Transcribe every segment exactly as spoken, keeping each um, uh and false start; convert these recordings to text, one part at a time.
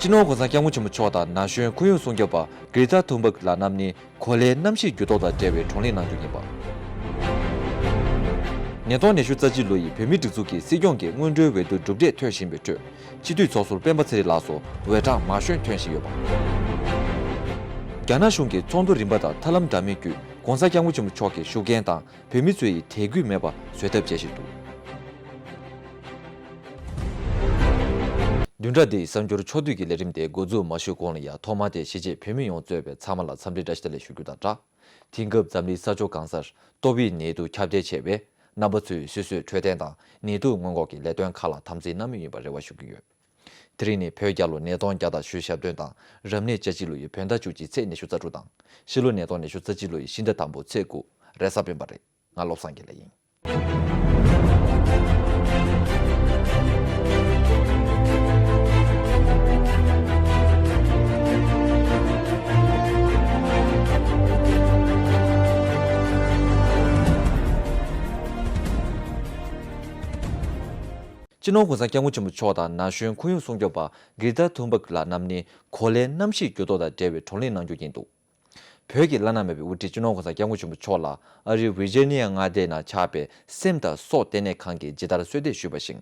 སྤྱི་ནོར་༸གོང་ས་༸སྐྱབས་མགོན་ཆེན་པོ་མཆོག་དང་ན་གཞོན་ཁོར་ཡུག་སྲུང་སྐྱོབ་པ་གྷི་རེ་ཊ་ཐུན་བྷག་ལགས་རྣམ་གཉིས་གོ་ལའི་གནམ་གཤིས་འགྱུར་ལྡོག་དང་འབྲེལ་བའི་བགྲོ་གླེང་གནང་རྒྱུ་ཡིན་པ། ཉིས་སྟོང་ཉི་ཤུ་རྩ་གཅིག་ལོ་ཡི་བོད་མིའི་སྒྲིག་འཛུགས་ཀྱི་སྲིད་སྐྱོང་གི་སྔོན་འགྲོའི་འོས་བསྡུ་གྲུབ་འབྲས་ཐོན་བཞིན་པའི་ཁྲོད། སྤྱི་འཐུས་ཚོགས་ཟུར་སྤེན་པ་ཚེ་རིང་ལགས་སུ་འོས་གྲངས་མང་ཤོས་ཐོན་བཞིན་ཡོད་པ། རྒྱ་ནག་གཞུང་གིས་ཚོགས་འདུ་རིམ་པ་དང་ཐབས་ལམ་འདྲ་མིན་བརྒྱུད་༸གོང་ས་༸སྐྱབས་མགོན་ཆེན་པོ་མཆོག་གི་བཞུགས་མཁན་དང་བོད་མི་ཚོ་ཡི་དད་གུས་མེད་པ་བཟོད་ཐབས་བྱེད་བཞིན་འདུག་བདུན་ཕྲག་འདིའི་གསར་འགྱུར་ཕྱོགས་བསྡུས་ཀྱི་ལས་རིམ་དེ་འགོ་འཛུགས་མ་ཞུས་གོང་ལ་ཡང་ཐོག་མར་དེ་གཞིས་བྱེས་བོད་མི་ཡོངས་གཙོས་པའི་ཚང་མ་ལ་འཚམས་འདྲི་བཀྲ་ཤིས་བདེ་ལེགས་ཞུ་རྒྱུ་དང་སྦྲགས། དེང་སྐབས་འཛམ་གླིང་ས་ཕྱོགས་གང་སར་ཏོག་དབྱིབས་ནད་དུག་ཁྱབ་གདལ་ཆེ་བས། རྣམ་པ་ཚོས་སོ་སོའི་འཕྲོད་བསྟེན་དང་ནད་དུག་སྔོན་འགོག་གི་ལས་དོན་ཁག་ལ་དམ་འཛིན་གནང་མུས་ཡིན་པར་རེ་བ་ཞུ་གི་ཡོད། དེ་རིང་ནི་བོད་རྒྱལ་ལོ་ཉིས་སྟོང་བརྒྱ་དང་ཞེ་བདུན་དང་། རབ་གནས་ལྔ་བཅུ་ལོ་ཡི་བོད་ཟླ་བཅུ་གཅིག་ཚེས་ཉི་ཤུ་རྩ་དྲུག་དང་། ཕྱི་ལོ་ཉིས་སྟོང་ཉི་ཤུ་རྩ་གཅིག་ལོ་ཡི་ཕྱི་ཟླ་དང་པོ་ཚེས་དགུ། རེས་གཟའ་སྤེན་པ་རེད། ང་བློ་བཟང་དགེ་ལེགས་ཡིན། སྤྱི་ནོར་༸གོང་ས་༸སྐྱབས་མགོན་ཆེན་པོ་མཆོག་དང་ན་གཞོན་ཁོར་ཡུག་སྲུང་སྐྱོབ་པ་གྷི་རེ་ཊ་ཐུན་བྷག་ལགས་རྣམ་གཉིས་གོ་ལའི་གནམ་གཤིས་འགྱུར་ལྡོག་དང་འབྲེལ་བའི་བགྲོ་གླེང་གནང་རྒྱུ་ཡིན་འདུག་བོད་ཀྱི་བླ་ན་མེད་པའི་དབུ་ཁྲིད་སྤྱི་ནོར་༸གོང་ས་༸སྐྱབས་མགོན་ཆེན་པོ་མཆོག་ལ་ཨ་རིའི་ཝི་ཇི་ནི་ཡ་མངའ་སྡེ་ནང་ཆགས་པའི་སེམས་དང་སྲོག་ལྟེ་གནས་ཁང་གིས་ཇི་ལྟར་གསོལ་འདེབས་ཞུས་པ་བཞིན།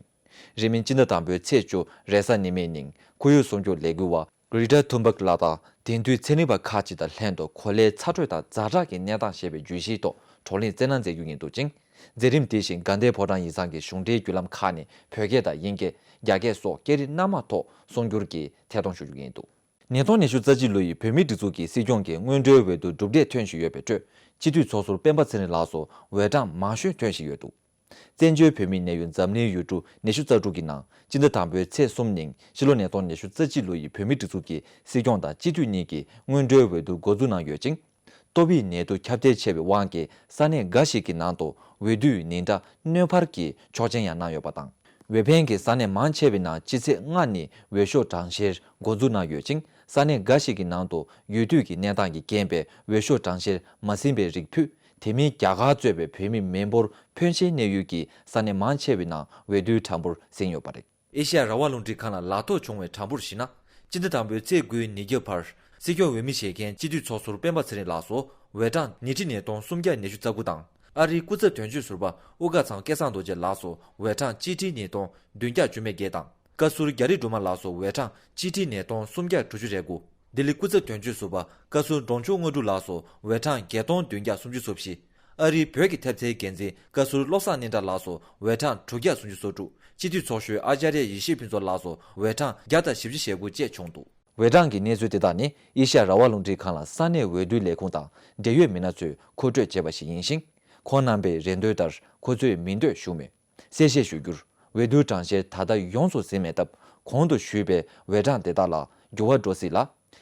རིང་མིན་སྤྱི་ཟླ་དང་པོའི་ཚེས་བཅུ་རེས་གཟའ་ཉི་མའི་ཉིན་ཁོར་ཡུག་སྲུང་སྐྱོབ་ལས་འགུལ་བ་གྷི་རེ་ཊ་ཐུན་བྷག་ལགས་དང་དེང་དུས་ཚན་རིག་པ་ཁག་ཅིག་དང་ལྷན་དུ་གོ་ལའི་ཚ་དྲོད་དང་ཛ་དྲག་གི་གནས་སྟངས་ཞེས་པའི་བརྗོད་གཞིའི་ཐོག་བགྲོ་གླེང་སྩལ་གནང་མཛད་རྒྱུ་ཡིན་འདུག་ཅིང་། མཛད་རིམ་དེ་བཞིན་དགའ་ལྡན་ཕོ་བྲང་ཡིག་ཚང་གི་གཞུང་འབྲེལ་བརྒྱུད་ལམ་ཁག་ནས་བོད་སྐད་དང་དབྱིན་སྐད། རྒྱ་སྐད་སོགས་སྐད་རིགས་སྣ་མང་ཐོག་གསུང་སྒྱུར་གྱིས་ཐད་གཏོང་ཞུ་རྒྱུ་ཡིན་འདུག་ཉིས་སྟོང་ཉི་ཤུ་རྩ་གཅིག་ལོ་ཡི་བོད་མིའི་སྒྲིག་འཛུགས་ཀྱི་སྲིད་སྐྱོང་གི་སྔོན་འགྲོའི་འོས་བསྡུ་གྲུབ་འབྲས་ཐོན་བཞིན་ཡོད་པའི་ཁྲོད། སྤྱི་འཐུས་ཚོགས་ཟུར་སྤེན་པ་ཚེ་རིང་ལགས་སུ་འོས་གྲངས་མང་ཤོས་ཐོན་བཞིན་ཡོད་འདུག་བཙན་བྱོལ་བོད་མིའི་གནས་ཡུལ་འཛམ་གླིང་ཡུལ་གྲུ་ཉི་ཤུ་རྩ་དྲུག་གི་ནང་སྤྱི་ཟླ་དང་པོའི་ཚེས་གསུམ་ཉིན་ཕྱི་ལོ་ཉིས་སྟོང་ཉི་ཤུ་རྩ་གཅིག་ལོ་ཡི་བོད་མིའི་སྒྲིག་འཛུགས་ཀྱི་སྲིད་སྐྱོང་དང་སྤྱི་འཐུས་གཉིས་ཀྱི་སྔོན་འགྲོའི་འོས་བསྡུ་འགོ་འཛུགས་གནང་ཡོད་ཅིང་། ཏོག་དབྱིབས་ནད་དུག་ཁྱབ་གདལ་ཆེ་བའི་དབང་གིས་ས་གནས་འགའ་ཞིག་གི་ནང་དུ་འོས་བསྡུའི་ཉིན་གྲངས་སྣོན་འཕར་གྱི་ཆོག་མཆན་ཡང་གནང་ཡོད་པ་དང་། འོས་འཕེན་གྱི་ས་གནས་མང་ཆེ་བའི་ནང་སྤྱི་ཚེས་ལྔ་ནས་འོས་ཤོག་གྲངས་བཤེར་འགོ་འཛུགས་གནང་ཡོད་ཅིང་། ས་གནས་འགའ་ཞིག་གི་ནང་དུ་ཡུལ་དུས་ཀྱི་གནས་སྟངས་ཀྱི་རྐྱེན་པས་འོས་ཤོག་གྲངས་བཤེར་མ་ཟིན་པའི་རིགས་ཕུད། དེ་མིན་རྒྱ་གར་གཙོས་པའི་བོད་མི་མི་འབོར་ཕོན་ཆེའི་གནས་ཡུལ་གྱི་ས་གནས་མང་ཆེ་བའི་ནང་འོས་བསྡུའི་གྲངས་འབོར་ཟིན་ཡོད་པ་རེད། ཨེ་ཤ་ཡ་རང་དབང་རླུང་འཕྲིན་ཁང་ལ་ལག་ཐོག་བྱུང་བའི་གྲངས་འབོར་གཞི་ན། སྤྱི་ཟླ་དང་པོའི་ཚེས་དགུའི་ཉིན་རྒྱབ་བར། སྲིད་སྐྱོང་འོས་མི་བཞེས་མཁན་སྤྱི་འཐུས་ཚོགས་ཟུར་སྤེན་པ་ཚེ་རིང་ལགས་སུ་འོས་གྲངས་ཉིས་ཁྲི་ཉིས་སྟོང་སུམ་བརྒྱ་ཉི་ཤུ་རྩ་དགུ་དང་། ཨ་རིའི་སྐུ་ཚབ་དོན་གཅོད་ཟུར་པ་དབུ་དཀར་ཚང་སྐལ་བཟང་རྡོ་རྗེ་ལགས་སུ་འོས་གྲངས་གཅིག་ཁྲི་ཉིས་སྟོང་བདུན་བརྒྱ་བཅུ་མེད་བརྒྱད་དང་། བཀའ་ཟུར་རྒྱ་རི་སྒྲོལ་མ་ལགས་སུ་འོས་གྲངས་གཅིག་ཁྲི་ཉིས་སྟོང་སུམ་བརྒྱ་དྲུག་ཅུ་རེ་དགུ། ལྡི་ལི་སྐུ་ཚབ་དོན་གཅོད་ཟུར་པ་བཀའ་ཟུར་འབྲོང་ཆུང་དངོས་གྲུབ་ལགས་སུ་འོས་གྲངས་བརྒྱད་སྟོང་བདུན་བརྒྱ་སུམ་ཅུ་སོ་བཞི། ཨ་རིའི་བོད་ཀྱི་ཐེབས་རྩའི་འགན་འཛིན་བཀའ་ཟུར་བློ་བཟང་སྙན་གྲགས་ལགས་སུ་འོས་གྲངས་དྲུག་བརྒྱ་སུམ་ཅུ་སོ་དྲུག། སྤྱི་འཐུས་ཚོགས་གཞོན་ཨཅཱརྱ་ཡེ་ཤེས་ཕུན་ཚོགས་ལགས་སུ་འོས་གྲངས་བརྒྱ་དང་བཞི་བཅུ་ཞེ་དགུ་བཅས་བྱུང་འདུག། འོས་གྲངས་ཀྱི་གནས་ཚུལ་དེ་དག་ནི་ཨེ་ཤ་ཡ་རང་དབང་རླུང་འཕྲིན་ཁང་ལ་ས་གནས་འོས་བསྡུ་ལས་ཁུངས་དང་འབྲེལ་ཡོད་མི་སྣ་ཚོས་མཁོ་སྤྲོད་བྱས་པ་ཞིག་ཡིན་ཞིང་། ཁོང་རྣམ་པས་རེ་འདུན་ལྟར་ཁོ་ཚོས་མི་འདོད་ཞུ་མོད། གསལ་བཤད་ཞུ་རྒྱུར། འོས་བསྡུའི་གྲངས་བཤེར་ད་ལྟ་ཡོངས་སུ་ཟིན་མེད་སྟབས། གོང་དུ་ཞུས་པའི་འོས་གྲངས་དེ་དག་ལ་འགྱུར་བ་འགྲོ་སྲིད་ལ།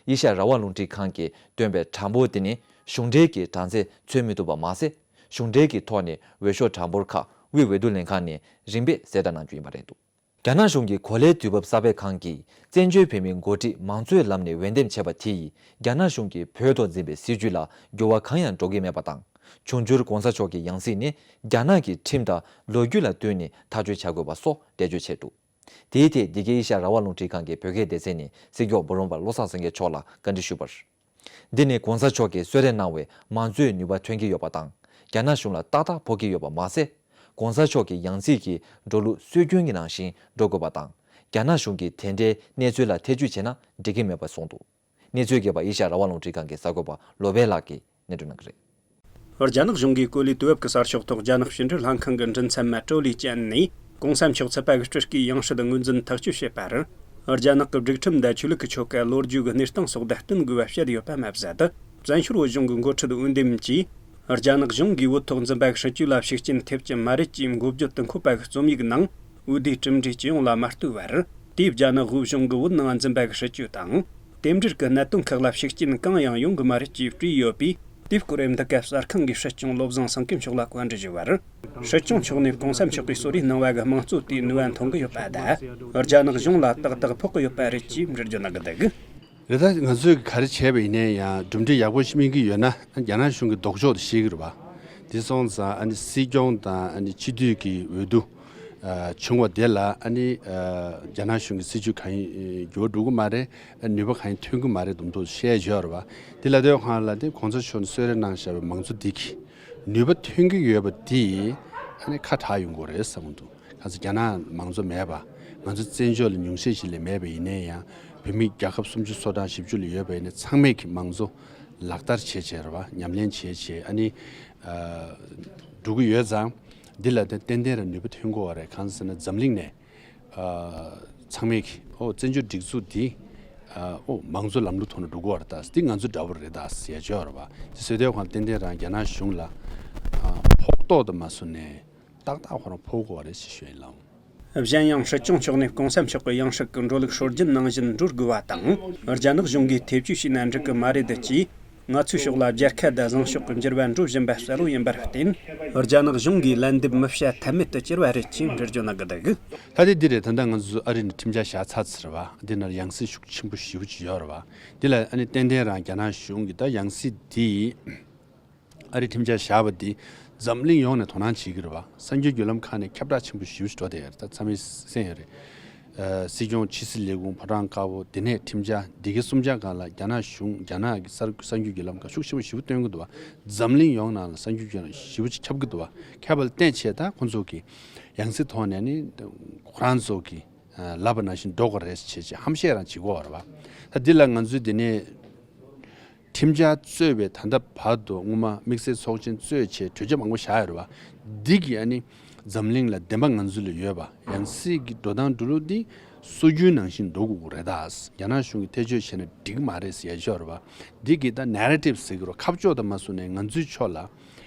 ཨེ་ཤ་ཡ་རང་དབང་རླུང་འཕྲིན་ཁང་གིས་བཏོན་པའི་གྲངས་འབོར་དེ་ནི་གཞུང་འབྲེལ་གྱི་གྲངས་ཚད་མཚོན་མི་ཐུབ་པ་མ་ཟད། གཞུང་འབྲེལ་གྱི་ཐོག་ནས་འོས་ཤོག་གྲངས་འབོར་ཁག་དབུས་འོས་བསྡུ་ལྷན་ཁང་ནས་རིམ་པས་གསལ་བསྒྲགས་གནང་རྒྱུ་ཡིན་པ་རེད་འདུག། རྒྱ་ནག་གཞུང་གི་གོ་ལའི་དུས་བབ་གསར་སྤེལ་ཁང་གིས་བཙན་བྱོལ་བོད་མིའི་འགོ་ཁྲིད་མང་གཙོའི་ལམ་ནས་འོས་འདེམས་བྱས་པ་དེ་ཡིས་རྒྱ་ནག་གཞུང་གིས་བོད་ཐོག་འཛིན་པའི་སྲིད་བྱུས་ལ་འགྱུར་བ་གང་ཡང་འགྲོ་གི་མེད་པ་དང་། འབྱུང་འགྱུར་༸གོང་ས་མཆོག་གི་ཡང་སྲིད་ནི་རྒྱ་ནག་གི་ཁྲིམས་དང་ལོ་རྒྱུས་ལ་བསྟུན་ནས་ཐག་གཅོད་བྱ་དགོས་པ་སོགས་འགྲེལ་བརྗོད་བྱས་འདུག། དེའི་ཐད་འདི་གའི་ཨེ་ཤ་ཡ་རང་དབང་རླུང་འཕྲིན་ཁང་གི་བོད་སྐད་སྡེ་ཚན་ནས་སྲིད་སྐྱོང་འབུམ་རམས་པ་བློ་བཟང་སེང་གེ་མཆོག་ལ་བཀའ་འདྲི་ཞུས་པར། འདི་ནི་༸གོང་ས་མཆོག་གིས་གསོལ་རས་གནང་བའི་མང་གཙོའི་ནུས་པ་ཐོན་གྱི་ཡོད་པ་དང་། རྒྱ་ནག་གཞུང་ལ་ཏག་ཏག་ཕོག་གི་ཡོད་པ་མ་ཟད། ༸གོང་ས་མཆོག་གི་ཡང་སྲིད་ཀྱི་འགྲོ་ལུགས་སྲོལ་རྒྱུན་གྱི་ནང་བཞིན་འགྲོ་དགོས་པ་དང་། རྒྱ་ནག་གཞུང་གིས་དེ་འདྲའི་གནས་ཚུལ་ལ་ཐེ་བྱུས་བྱས་ན་འགྲིག་གི་མེད་པ་གསུངས་འདུག། གནས་ཚུལ་རྒྱས་པ་ཨེ་ཤ་ཡ་རང་དབང་རླུང་འཕྲིན་ཁང་གི་གསར་འགོད་པ་བློ་བྷེ་ལགས་ཀྱིས་སྙན་སྒྲོན་གནང་གི་རེད། རྒྱ་ནག་གཞུང་གིས་གོ་ལའི་དུས་བབ་ཀྱི་གསར་ཤོག་ཐོག་རྒྱ་ནག་ཕྱི་འབྲེལ་ལྷན་ཁང་གི་མགྲིན་ཚབ་མ་ཀྲོ་ལི་ཅན་ནས་༸གོང་ས་མཆོག་ཚད་པ་གི་སྤྲུལ་སྐུའི་ཡང་སྲིད་ངོས་འཛིན་ཐག་གཅོད་བྱས་པར། རྒྱ་ནག་གི་སྒྲིག་ཁྲིམས་དང་ཆོས་ལུགས་ཀྱི་ཆོ་ག་ལོ་རྒྱུས་ཀྱི་གནས་སྟངས་སོགས་དང་བསྟུན་དགོས་པ་བཤད་ཡོད་པ་མ་ཟད། བཙན་བྱོལ་བོད་གཞུང་གི་འགོ་ཁྲིད་འོས་འདེམས་ཀྱིས། རྒྱ་ནག་གཞུང་གིས་བོད་ཐོག་འཛིན་པ་གི་སྲིད་བྱུས་ལ་ཤུགས་རྐྱེན་ཐེབས་ཀྱི་མ་རེད་ཅེས་འགོ་བརྗོད་དུ་འཁོད་པ་གི་རྩོམ་ཡིག་ནང་། འོས་བསྡུའི་གྲུབ་འབྲས་སྤྱི་ཡོངས་ལ་མ་ལྟོས་པར། དེས་རྒྱ་ནག་དབུས་གཞུང་གི་བོད་ནང་འཛིན་པ་གི་སྲིད་བྱུས་དང་། རྟེན་འབྲེལ་གྱི་གནད་དོན་ཁག་ལ་ཤུགས་རྐྱེན་གང་ཡང་ཡོང་གི་མ་རེད་ཅེས་བྲིས་ཡོད་པས། དེའི་སྐོར་འདི་ག་གསར་ཁང་གིས་སྲིད་སྐྱོང་བློ་བཟང་སེང་གེ་མཆོག་ལ་བཀའ་འདྲི་ཞུས་པར། སྲིད་སྐྱོང་མཆོག་ནས་༸གོང་ས་མཆོག་གིས་གསོལ་རས་གནང་བ་གི་དམངས་གཙོ་དེའི་ནུས་པ་འཐོན་གྱི་ཡོད་པ་དང་། རྒྱ་ནག་གཞུང་ལ་ཏག་ཏག་ཕོག་གི་ཡོད་པ་རེད་ཅེས་འགྲེལ་བརྗོད་གནང་གི་འདུག། རེད། ད་ང་ཚོས་ག་རེ་བྱས་པ་ཡིན་ན་ཡང་གྲུབ་འབྲས་ཡག་པོ་ཞིག་སྨིན་གྱི་ཡོད་ན་རྒྱ་ནག་གཞུང་གི་ལྡོག་ཕྱོགས་དེ་ཤེས་ཀྱི་རེད་པ། དེ་སོང་ཙང་ཨ་ནི་སྲིད་སྐྱོང་དང་ཨ་ནི་སྤྱི་འཐུས་ཀྱི་འོས་བསྡུ་ བྱུང་བ་དེ་ལ་ཨ་ནི་རྒྱ་ནག་གཞུང་གི་སྲིད་ཇུས་གང་ཡིན་འགྱུར་བ་འགྲོ་གི་མ་རེད། ནུས་པ་གང་ཡིན་ཐོན་གི་མ་རེད་དུམ་དུ་བཤད་ཡོད་རེད་བ། དེ་ལ་དེ་གང་ལ་དེ་གོང་ས་མཆོག་ནས་གསོལ་རས་གནང་བཞག་པའི་མང་གཙོ་འདི་གི་ནུས་པ་ཐོན་གི་ཡོད་པ་འདི་ཨ་ནི་ཁ་གྲག་ཡོང་གི་རེད་བསམ་གི་འདུག་གང་ཟེར་རྒྱ་ནག་མང་གཙོ་མེད་པ། ང་ཚོ་བཙན་བྱོལ་ལ་ཉུང་ཤས་ཤིག་ལས་མེད་པ་ཡིན་ནའི་ཡང་བོད་མི་རྒྱལ་ཁབ་སུམ་ཅུ་སོ་གྲངས་བཞི་བཅུ་ལ་ཡོད་པ་ཡིན་ན་ཚང་མས་ཀྱི་མང་གཙོ་ལག་བསྟར་བྱས་བྱས་རེད་བ། ཉམས་ལེན་བྱས་བྱས་ཨ་ནི་འགྲོ་གི་ཡོད་ཙང་། འདི་ལ་ཏན་ཏན་རང་ནུས་པ་ཐོན་གི་ཡོད་རེད། གང་ཟེར་ན་འཛམ་གླིང་ནས་ཚང་མས་ཀྱི་ཨོ་བཙན་བྱོལ་སྒྲིག་འཛུགས་འདི་ཨོ་མང་གཙོ་ལམ་ལུགས་ཐོག་ནས་འགྲོ་གི་ཡོད་རེད། ད་འདི་ང་ཚོ་འདྲ་བོ་རེད་ད་ཟེར་ཡ་ཅིག་ཡོད་རེད་བ། དེ་བཟོས་དུས་གང་ཏན་ཏན་རང་རྒྱ་ནག་གཞུང་ལ་ཕོག་ཐུག་དང་མ་སོང་ནས་ཏག་ཏག་ཁོ་རང་ཕོག་གི་ཡོད་རེད་ཅེས་ཞུ་ཡིན་ལགས། གཞན་ཡང་སྲིད་སྐྱོང་མཆོག་ནས་གོང་ས་མཆོག་གི་ཡང་སྲིད་ཀྱི་འགྲོ་ལུགས་སྲོལ་རྒྱུན་ནང་བཞིན་འགྲོ་དགོས་པ་དང་། རྒྱ་ནག་གཞུང་གིས་ཐེ་བྱུས་བྱས་ན་འགྲིག་གི་མ་རེད་ཅེས། ང་ཚོའི་ཕྱོགས་ལ་རྒྱལ་ཁ་དང་བཟང་ཕྱོགས་ཀྱི་འགྱུར་བ་འགྲོ་བཞིན་པ་གསལ་བོ་ཡིན་པར་བརྟེན། རྒྱ་ནག་གཞུང་གིས་ལན་འདེབས་མི་བྱ་ཐབས་མེད་དུ་གྱུར་བ་རེད་ཅེས་འགྲེལ་བརྗོད་གནང་གི་འདུག་ད་དེ་འདི་རེད། ད་ལྟ་ང་ཚོ་ཨ་རི་ནས་ཁྲིམས་འཆར་བཞག་ཚར་ཚར་བ་འདི་ནང་ཡང་སྲིད་ཤུགས་ཆེན་པོ་ཞེ་པོ་ཅིག་ཡོད་རེད་བ། འདི་ལ་ཨ་ནི་ཏན་ཏན་རང་རྒྱ་ནག་གཞུང་གིས་ད་ཡང་སྲིད་འདི་ཨ་རི་ཁྲིམས་འཆར་བཞག་པ་འདི་འཛམ་གླིང་ཡོངས་ནས་དོ་སྣང་བྱེད་ཀྱི་རེད་བ། གསར་འགྱུར་བརྒྱུད་ལམ་ཁག་ནས་ཁྱབ་བསྒྲགས་ཆེན་པོ་ཞེ་པོ་ཞིག་འགྲོ་བསྡད་ཡོད་རེད། ད་ཚང་མས་གསན་ཡོད་རེད། ཨ་སྲིད་སྐྱོང་ཕྱི་སྲིད་ལས་ཁུངས་ཕོ་བྲང་དཀར་པོ་དེ་ནས་ཁྲིམས་འཆར་འདི་གའི་གསུམ་ཆར་སྒང་ལ་རྒྱ་ནག་གཞུང་རྒྱ་ནག་གི་གསར་གསར་འགྱུར་བརྒྱུད་ལམ་ཁག་ཤུགས་ཆེན་པོ་ཞེ་པོ་སྟོན་གྱི་འདུག་བ། འཛམ་གླིང་ཡོངས་ནང་ལ་གསར་འགྱུར་བརྒྱུད་ལམ་ཞེ་པོ་ཅིག་ཁྱབ་ཀྱི་འདུག་བ། ཁྱབ་པ་ལ་བརྟེན་བྱས་ད་ཁོང་ཚོ་གི་ཡང་སྲིད་ཐོག་ནས་ནི་ཁོ་རང་ཚོ་གི་ལབ་པ་ནང་བཞིན་འགྲོ་དགོས་རེད་བྱས་བྱས་ཧམ་བཤད་རང་བྱེད་དགོས་རེད་བ། ད་འདི་ལ་ང་ཚོས་འདི་ནས་ཁྲིམས་འཆར་གཙོས་པའི་ད་ལྟ་བར་དུ་སྔོན་མ་དམིགས་བསལ་ཚོགས་ཆེན་གཙོས་བྱས་གྲོས་ཆོད་མང་པོ་བཞག་ཡོད་རེད་བ། འདི་གི་ཨ་ནི་འཛམ་གླིང་ལ་བདེན་པ་ང་ཚོ་ལ་ཡོད་པ་ཡང་སྲིད་ཀྱི་འགྲོ་སྟངས་འགྲོ་ལུགས་འདི་སྲོལ་རྒྱུན་ནང་བཞིན་འགྲོ་དགོས་ཀྱི་རེད་ད། རྒྱ་ནག་གཞུང་གིས་ཐེ་བྱུས་བྱས་ན་འགྲིག་གི་མ་རེད་ཟེར་ཡ་ཅིག་ཡོད་རེད་བ། འདི་གི་ད་ནེ་རེ་ཊིབ་ཟེར་གི་རེད། ཁ་ཕྱོགས་དང་མ་སོང་ནས་ང་ཚོའི་ཕྱོགས་ལ་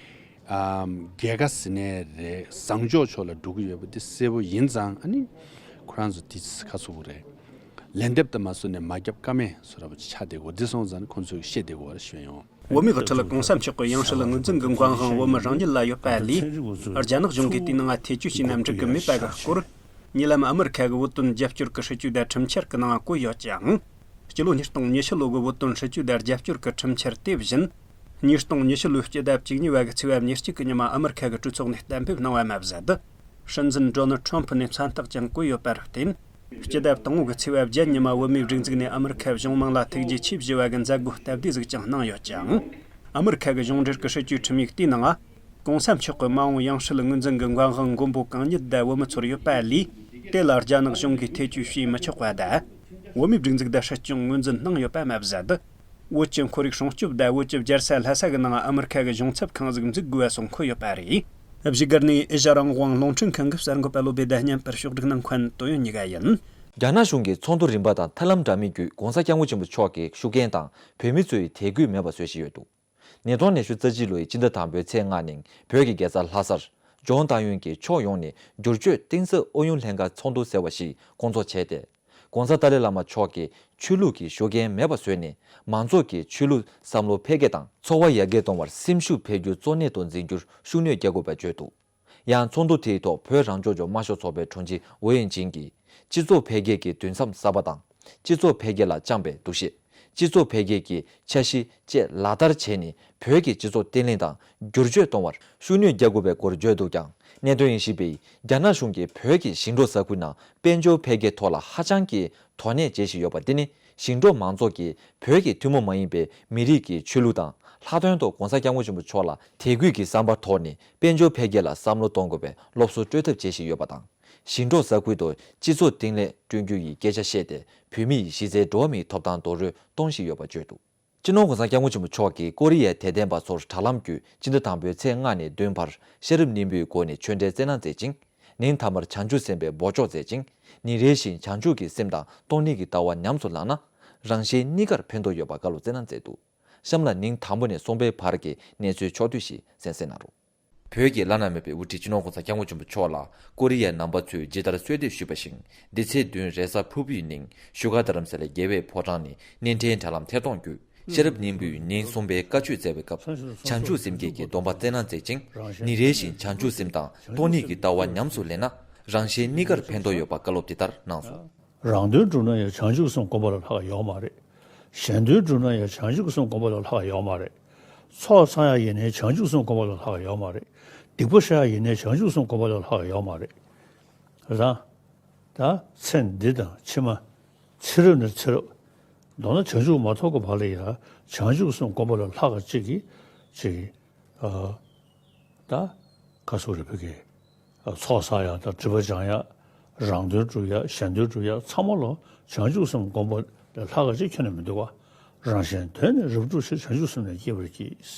ཨམ་རྒྱལ་ཁ་ཟེར་ནའི་རེད། བཟང་ཕྱོགས་ཕྱོགས་ལ་འགྲོ་གི་ཡོད་པ་འདི་གསལ་པོ་ཡིན་ཙང་ཨ་ནི་ཁོ་རང་ཚོ་དེ་ཁ་ཚུགས་ཀྱི་རེད། ལན་འདེབས་དང་མ་སོང་ནས་མ་རྒྱབ་ཀ་མེད་བཟོ་འདྲ་པོ་ཅིག་ཆགས་བསྡད་ཀྱི་ཡོད། འདི་སོང་ཙང་ཁོང་ཚོས་བཤད་བསྡད་ཀྱི་ཡོད་རེད་ཞུ་ཡ་ཡིན། བོད་མིའི་དབུ་ཁྲིད་གོང་ས་མཆོག་གི་ཡང་སྲིད་ལ་ངོས་འཛིན་གྱི་མཁའ་དབྱིངས་བོད་མི་རང་ཉིད་ལ་ཡོད་པ་ལས། རྒྱ་ནག་གཞུང་གིས་དེའི་ནང་ཐེ་བྱུས་བྱས་ན་འགྲིག་གི་མེད་པ་གི་སྐོར། ཉེ་ལམ་ཨ་མི་རི་ཁ་གི་བོད་དོན་རྒྱབ་སྐྱོར་གྱི་སྲིད་ཇུས་དང་ཁྲིམས་འཆར་གྱི་ནང་བཀོད་ཡོད་ཅིང་། སྤྱི་ལོ་ཉིས་སྟོང་ཉི་ཤུ་ལོ་གི་བོད་དོན་སྲིད་ཇུས་དང་རྒྱབ་སྐྱོར་གྱི་ཁྲིམས་འཆར་དེ་བཞིན། ཉིས་སྟོང་ཉི་ཤུ་ལོའི་སྤྱི་ཟླ་བཅུ་གཉིས་པ་གི་ཚེས་པ་ཉེར་གཅིག་གི་ཉིན་མ་ཨ་མི་རི་ཁ་གི་གྲོས་ཚོགས་ནས་གཏན་འབེབས་གནང་བ་མ་ཟད། སྲིད་འཛིན་ཌོ་ནལ་ཊྲམ་ཕུ་ནས་མཚན་རྟགས་ཀྱང་བཀོད་ཡོད་པར་བརྟེན། སྤྱི་ཟླ་དང་པོ་གི་ཚེས་པ་བརྒྱད་ཉིན་མ་བོད་མིའི་སྒྲིག་འཛུགས་ནས་ཨ་མི་རི་ཁའི་གཞུང་མང་ལ་ཐུགས་རྗེ་ཆེ་ཞུ་བ་གི་མཛད་སྒོ་སྟབས་བདེ་ཟིག་ཀྱང་གནང་ཡོད་ཅིང་། ཨ་མི་རི་ཁ་གི་གཞུང་འབྲེལ་གྱི་སྲིད་ཇུས་ཁྲིམས་ཡིག་དེའི་ནང་། གོང་ས་མཆོག་གི་མ་འོངས་ཡང་སྲིད་ངོས་འཛིན་གྱི་མཁའ་དབྱིངས་མགོན་པོ་གང་ཉིད་དང་བོད་མི་ཚོར་ཡོད་པ་ལས། དེ་ལ་རྒྱ་ནག་གཞུང་གིས་ཐེ་བྱུས་བྱེད་མི་ཆོག་པ་དང་། བོད་མིའི་སྒྲིག་འཛུགས་དང་སྲིད་སྐྱོང་ངོས་འཛིན་གནང་ཡོད་པ་མ་ཟད། བོད་ཀྱི་ཁོར་ཡུག་སྲུང་སྐྱོབ་དང་བོད་ཀྱི་རྒྱལ་ས་ལྷ་ས་གི་ནང་ཨ་མི་རི་ཁ་གི་གཞུང་ཚབ་ཁང་ཟིག་འཛུགས་དགོས་པ་སོགས་འཁོད་ཡོད་པ་རེད། བཞུགས་སྒར་ནས་ཨེ་ཤ་རང་དབང་རླུང་འཕྲིན་ཁང་གི་གསར་འགོད་པ་བློ་བདེ་དང་བརྙན་པར་ཕྱོགས་སྒྲིག་གནང་མཁན་ཏོ་ཡོན་གཉིས་ཀ་ཡིན། རྒྱ་ནག་གཞུང་གིས་ཚོགས་འདུ་རིམ་པ་དང་ཐབས་ལམ་འདྲ་མིན་བརྒྱུད་༧གོང་ས་༧སྐྱབས་མགོན་ཆེན་པོ་མཆོག་གི་ཤུགས་རྐྱེན་དང་བོད་མི་ཚོའི་དད་གུས་མེད་པ་བཟོ་བཞིན་ཡོད་འདུག་ཉིས་སྟོང་ཉི་ཤུ་རྩ་གཅིག་ལོའི་སྤྱི་ཟླ་དང་པོའི་ཚེས་ལྔ་ཉིན་བོད་ཀྱི་རྒྱལ་ས་ལྷ་སར་ལྗོངས་ཏང་ཡོན་གྱིས་ཕྱོགས་ཡོངས་ནས་བསྒྱུར་བཅོས་གཏིང་ཟབ་ཨུ་ཡོན་ལྷན་ཁང་ཚོགས་འདུ་ཟེར་བ་ཞིག་བསྐོང་ཚོགས་བྱས་ཏེ། ༸གོང་ས་ཏཱ་ལའི་བླ་མ་མཆོག་གིས་ཆོས་ལུགས་ཀྱི་ཤུགས་རྐྱེན་མེད་པ་བཟོས་ནས་མང་ཚོགས་ཀྱི་ཆོས་ལུགས་བསམ་བློ་འཕེལ་རྒྱས་དང་འཚོ་བ་ཡར་རྒྱས་གཏོང་བར་སེམས་ཤུགས་འཕེལ་རྒྱུ་གཙོ་གནད་དུ་འཛིན་རྒྱུར་ཤུགས་སྣོན་རྒྱག་དགོས་པ་བརྗོད་འདུག་ཡང་ཚོགས་འདུ་དེའི་ཐོག་བོད་རང་སྐྱོང་ལྗོངས་དམར་ཤོག་ཚོགས་པའི་དྲུང་ཆེ་ཝེ་ཡིན་ཅིན་གྱིས། སྤྱི་ཚོགས་འཕེལ་རྒྱས་ཀྱི་དུས་མཚམས་གསར་པ་དང་། སྤྱི་ཚོགས་འཕེལ་རྒྱས་ལ་བཅངས་པའི་འདུ་ཤེས། སྤྱི་ཚོགས་འཕེལ་རྒྱས་ཀྱི་འཆར་གཞི་བཅས་ལག་བསྟར་བྱས་ནས་བོད་ཀྱི་སྤྱི་ཚོགས་བརྟན་ལྷིང་དང་བསྒྱུར་བཅོས་གཏོང་བར་ཤུགས་སྣོན་རྒྱག་དགོས་པའི་སྐོར་བརྗོད་འདུག་ཀྱང་། གནད་དོན་དབྱེ་ཞིབ་པས་རྒྱ་ནག་གཞུང་གིས་བོད་ཀྱི་ཞིང་འབྲོག་ས་ཁུལ་ནང་དཔལ་འབྱོར་འཕེལ་རྒྱས་ཐོག་ལ་ཧ་ཅང་གི་དོ་ནན་བྱེད་བཞིན་ཡོད་པ་འདི་ནི། ཞིང་འབྲོག་མང་ཚོགས་ཀྱིས་བོད་ཀྱི་ཐུན་མོང་མ་ཡིན་པའི་མི་རིགས་ཀྱི་ཆོས་ལུགས་དང་། ལྷག་དོན་དུ་༸གོང་ས་༸སྐྱབས་མགོན་ཆེན་པོ་མཆོག་ལ་དད་གུས་ཀྱི་བསམ་པ་ཐོག་ནས་དཔལ་འབྱོར་འཕེལ་རྒྱས་ལ་བསམ་བློ་གཏོང་དགོས་པའི་སློབ་གསོ་སྤྲོད་ཐབས་བྱེད་བཞིན་ཡོད་པ་དང་། ཞིང་འབྲོག་ས་ཁུལ་དུ་སྤྱི་ཚོགས་བརྟན་ལྷིང་བསྐྲུན་རྒྱུ་ཡི་སྐད་ཆ་བཤད་དེ། བོད་མི་ཡི་གཞི་རྩའི་འགྲོ་བ་མིའི་ཐོབ་ཐང་རྡོག་རོལ་གཏོང་བཞིན་ཡོད་པ་བརྗོད་འདུག་སྤྱི་ནོར་༸གོང་ས་༸སྐྱབས་མགོན་ཆེན་པོ་མཆོག་གིས་ཀོ་རི་ཡའི་དད་ལྡན་པ་ཚོར་དྲ་ལམ་བརྒྱུད་སྤྱི་ཟླ་དང་པོའི་ཚེས་ལྔ་ནས་བདུན་བར་ཤེས་རབ་སྙིང་པོའི་སྒོ་ནས་ཆོས་འབྲེལ་སྩལ་གནང་མཛད་ཅིང་། ཉིན་མཐའ་མར་བྱང་ཆུབ་སེམས་དཔའི་འབོད་ཆོག་མཛད་ཅིང་། ཉིན་རེ་བཞིན་བྱང་ཆུབ་ཀྱི་སེམས་དང་སྟོང་ཉིད་ཀྱི་ལྟ་བ་ཉམས་སུ་བླངས་ན། རང་གཞན་གཉིས་ཀར་ཕན་ཐོགས་ཡོད་པ་བཀའ་སློབ་སྩལ་གནང་མཛད་འདུག་གཤམ་ལ་ཉིན་དང་པོ་ནས་གསུམ་པའི་བར་གྱི་གནས་ཚུལ་ཕྱོགས་བསྡུས་ཤིག་གསན་གཟིགས་གནང་རོགས། བོད་ཀྱི་བླ་ན་མེད་པའི་དབུ་ཁྲིད་སྤྱི་ནོར་༸གོང་ས་༸སྐྱབས་མགོན་ཆེན་པོ་མཆོག་ལ་ཀོ་རི་ཡའི་ནང་པ་ཚོས་ཇི་ལྟར་གསོལ་འདེབས་ཞུས་པ་བཞིན། འདི་ཚེས་བདུན་རེས་གཟའ་ཕུར་བུའི་ཉིན་བཞུགས་སྒར་རྡ་རམ་ས་ལའི་རྒྱལ་བའི་ཕོ་བྲང་ནས་གནས་འབྲེལ་དྲ་ལམ་ཐད་གཏོང་བརྒྱུད། ཤེས་རབ་སྙིང་པོའི་ཉིན་གསུམ་པའི་བཀའ་ཆོས་སྩལ་བའི་སྐབས། བྱང་ཆུབ་སེམས་བསྐྱེད་ཀྱི་སྡོམ་པ་སྩལ་གནང་མཛད་ཅིང་། ཉིན་རེ་བཞིན་བྱང་ཆུབ་སེམས་དང་སྟོང་ཉིད་ཀྱི་ལྟ་བ་ཉམས་སུ་ལེན་ན། རང་གཞན་གཉིས་ཀར་ཕན་ཐོགས་ཡོད་པ་བཀའ་སློབ་འདི་ལྟར་གནང་སོང་། རང་དོན་བསྒྲུབ་ན་ཡང་བྱང་ཆུབ་སེམས་བསྒོམ་པ་ལས་ལྷག་པ་ཡོད་མ་རེད། གཞན་དོན་བསྒྲུབ་ན་ཡང་བྱང་ཆུབ་སེམས་བསྒོམ་པ་ལས་ལྷག་པ་ཡོད་མ་རེད། ཚོགས་བསགས་ཡ་ཡིན་ནའི་བྱང་ཆུབ་སེམས་བསྒོམ་པ་ལས་ལྷག་པ་ཡོད་མ་རེད། སྡིག་པ་བཤགས་ཡ་ཡིན་ནའི་བྱང་ཆུབ་སེམས་བསྒོམ་པ་ལས་ལྷག་པ་ཡོད་མ་རེད། རེད་དང་། ད་ཚེ་འདི་དང་ཕྱི་མ། ཚེ་རབས་ནས་ཚེ་རབས། མདོར་ན་བྱང་ཆུབ་མ་ཐོབ་ཀྱི་བར་ལ་ཡང་བྱང་ཆུབ་སེམས་སྒོམ་པ་ལས་ལྷག་ག་ཅིག་གིས་ཅིག་གིས་ཨ། ད་ག་སུ་རེ་ཕ་གི་ཚོགས་བསགས་ཡག་དང་སྒྲིབ་པ་སྦྱང་ཡག་རང་དོན་སྒྲུབ་ཡག་གཞན་དོན་སྒྲུབ་ཡག་ཚང་མ་ལ་བྱང་ཆུབ་སེམས་སྒོམ་པ་ལས་ལྷག་ག་ཅིག་ཁྱོན་ནས་མི་འདུག་ག་རང་གཞན་དོན་ནི་རབ་བསྒྲུབ་ཕྱིར། བྱང་ཆུབ་སེམས་ནི་བསྐྱེད་པར་གྱིས།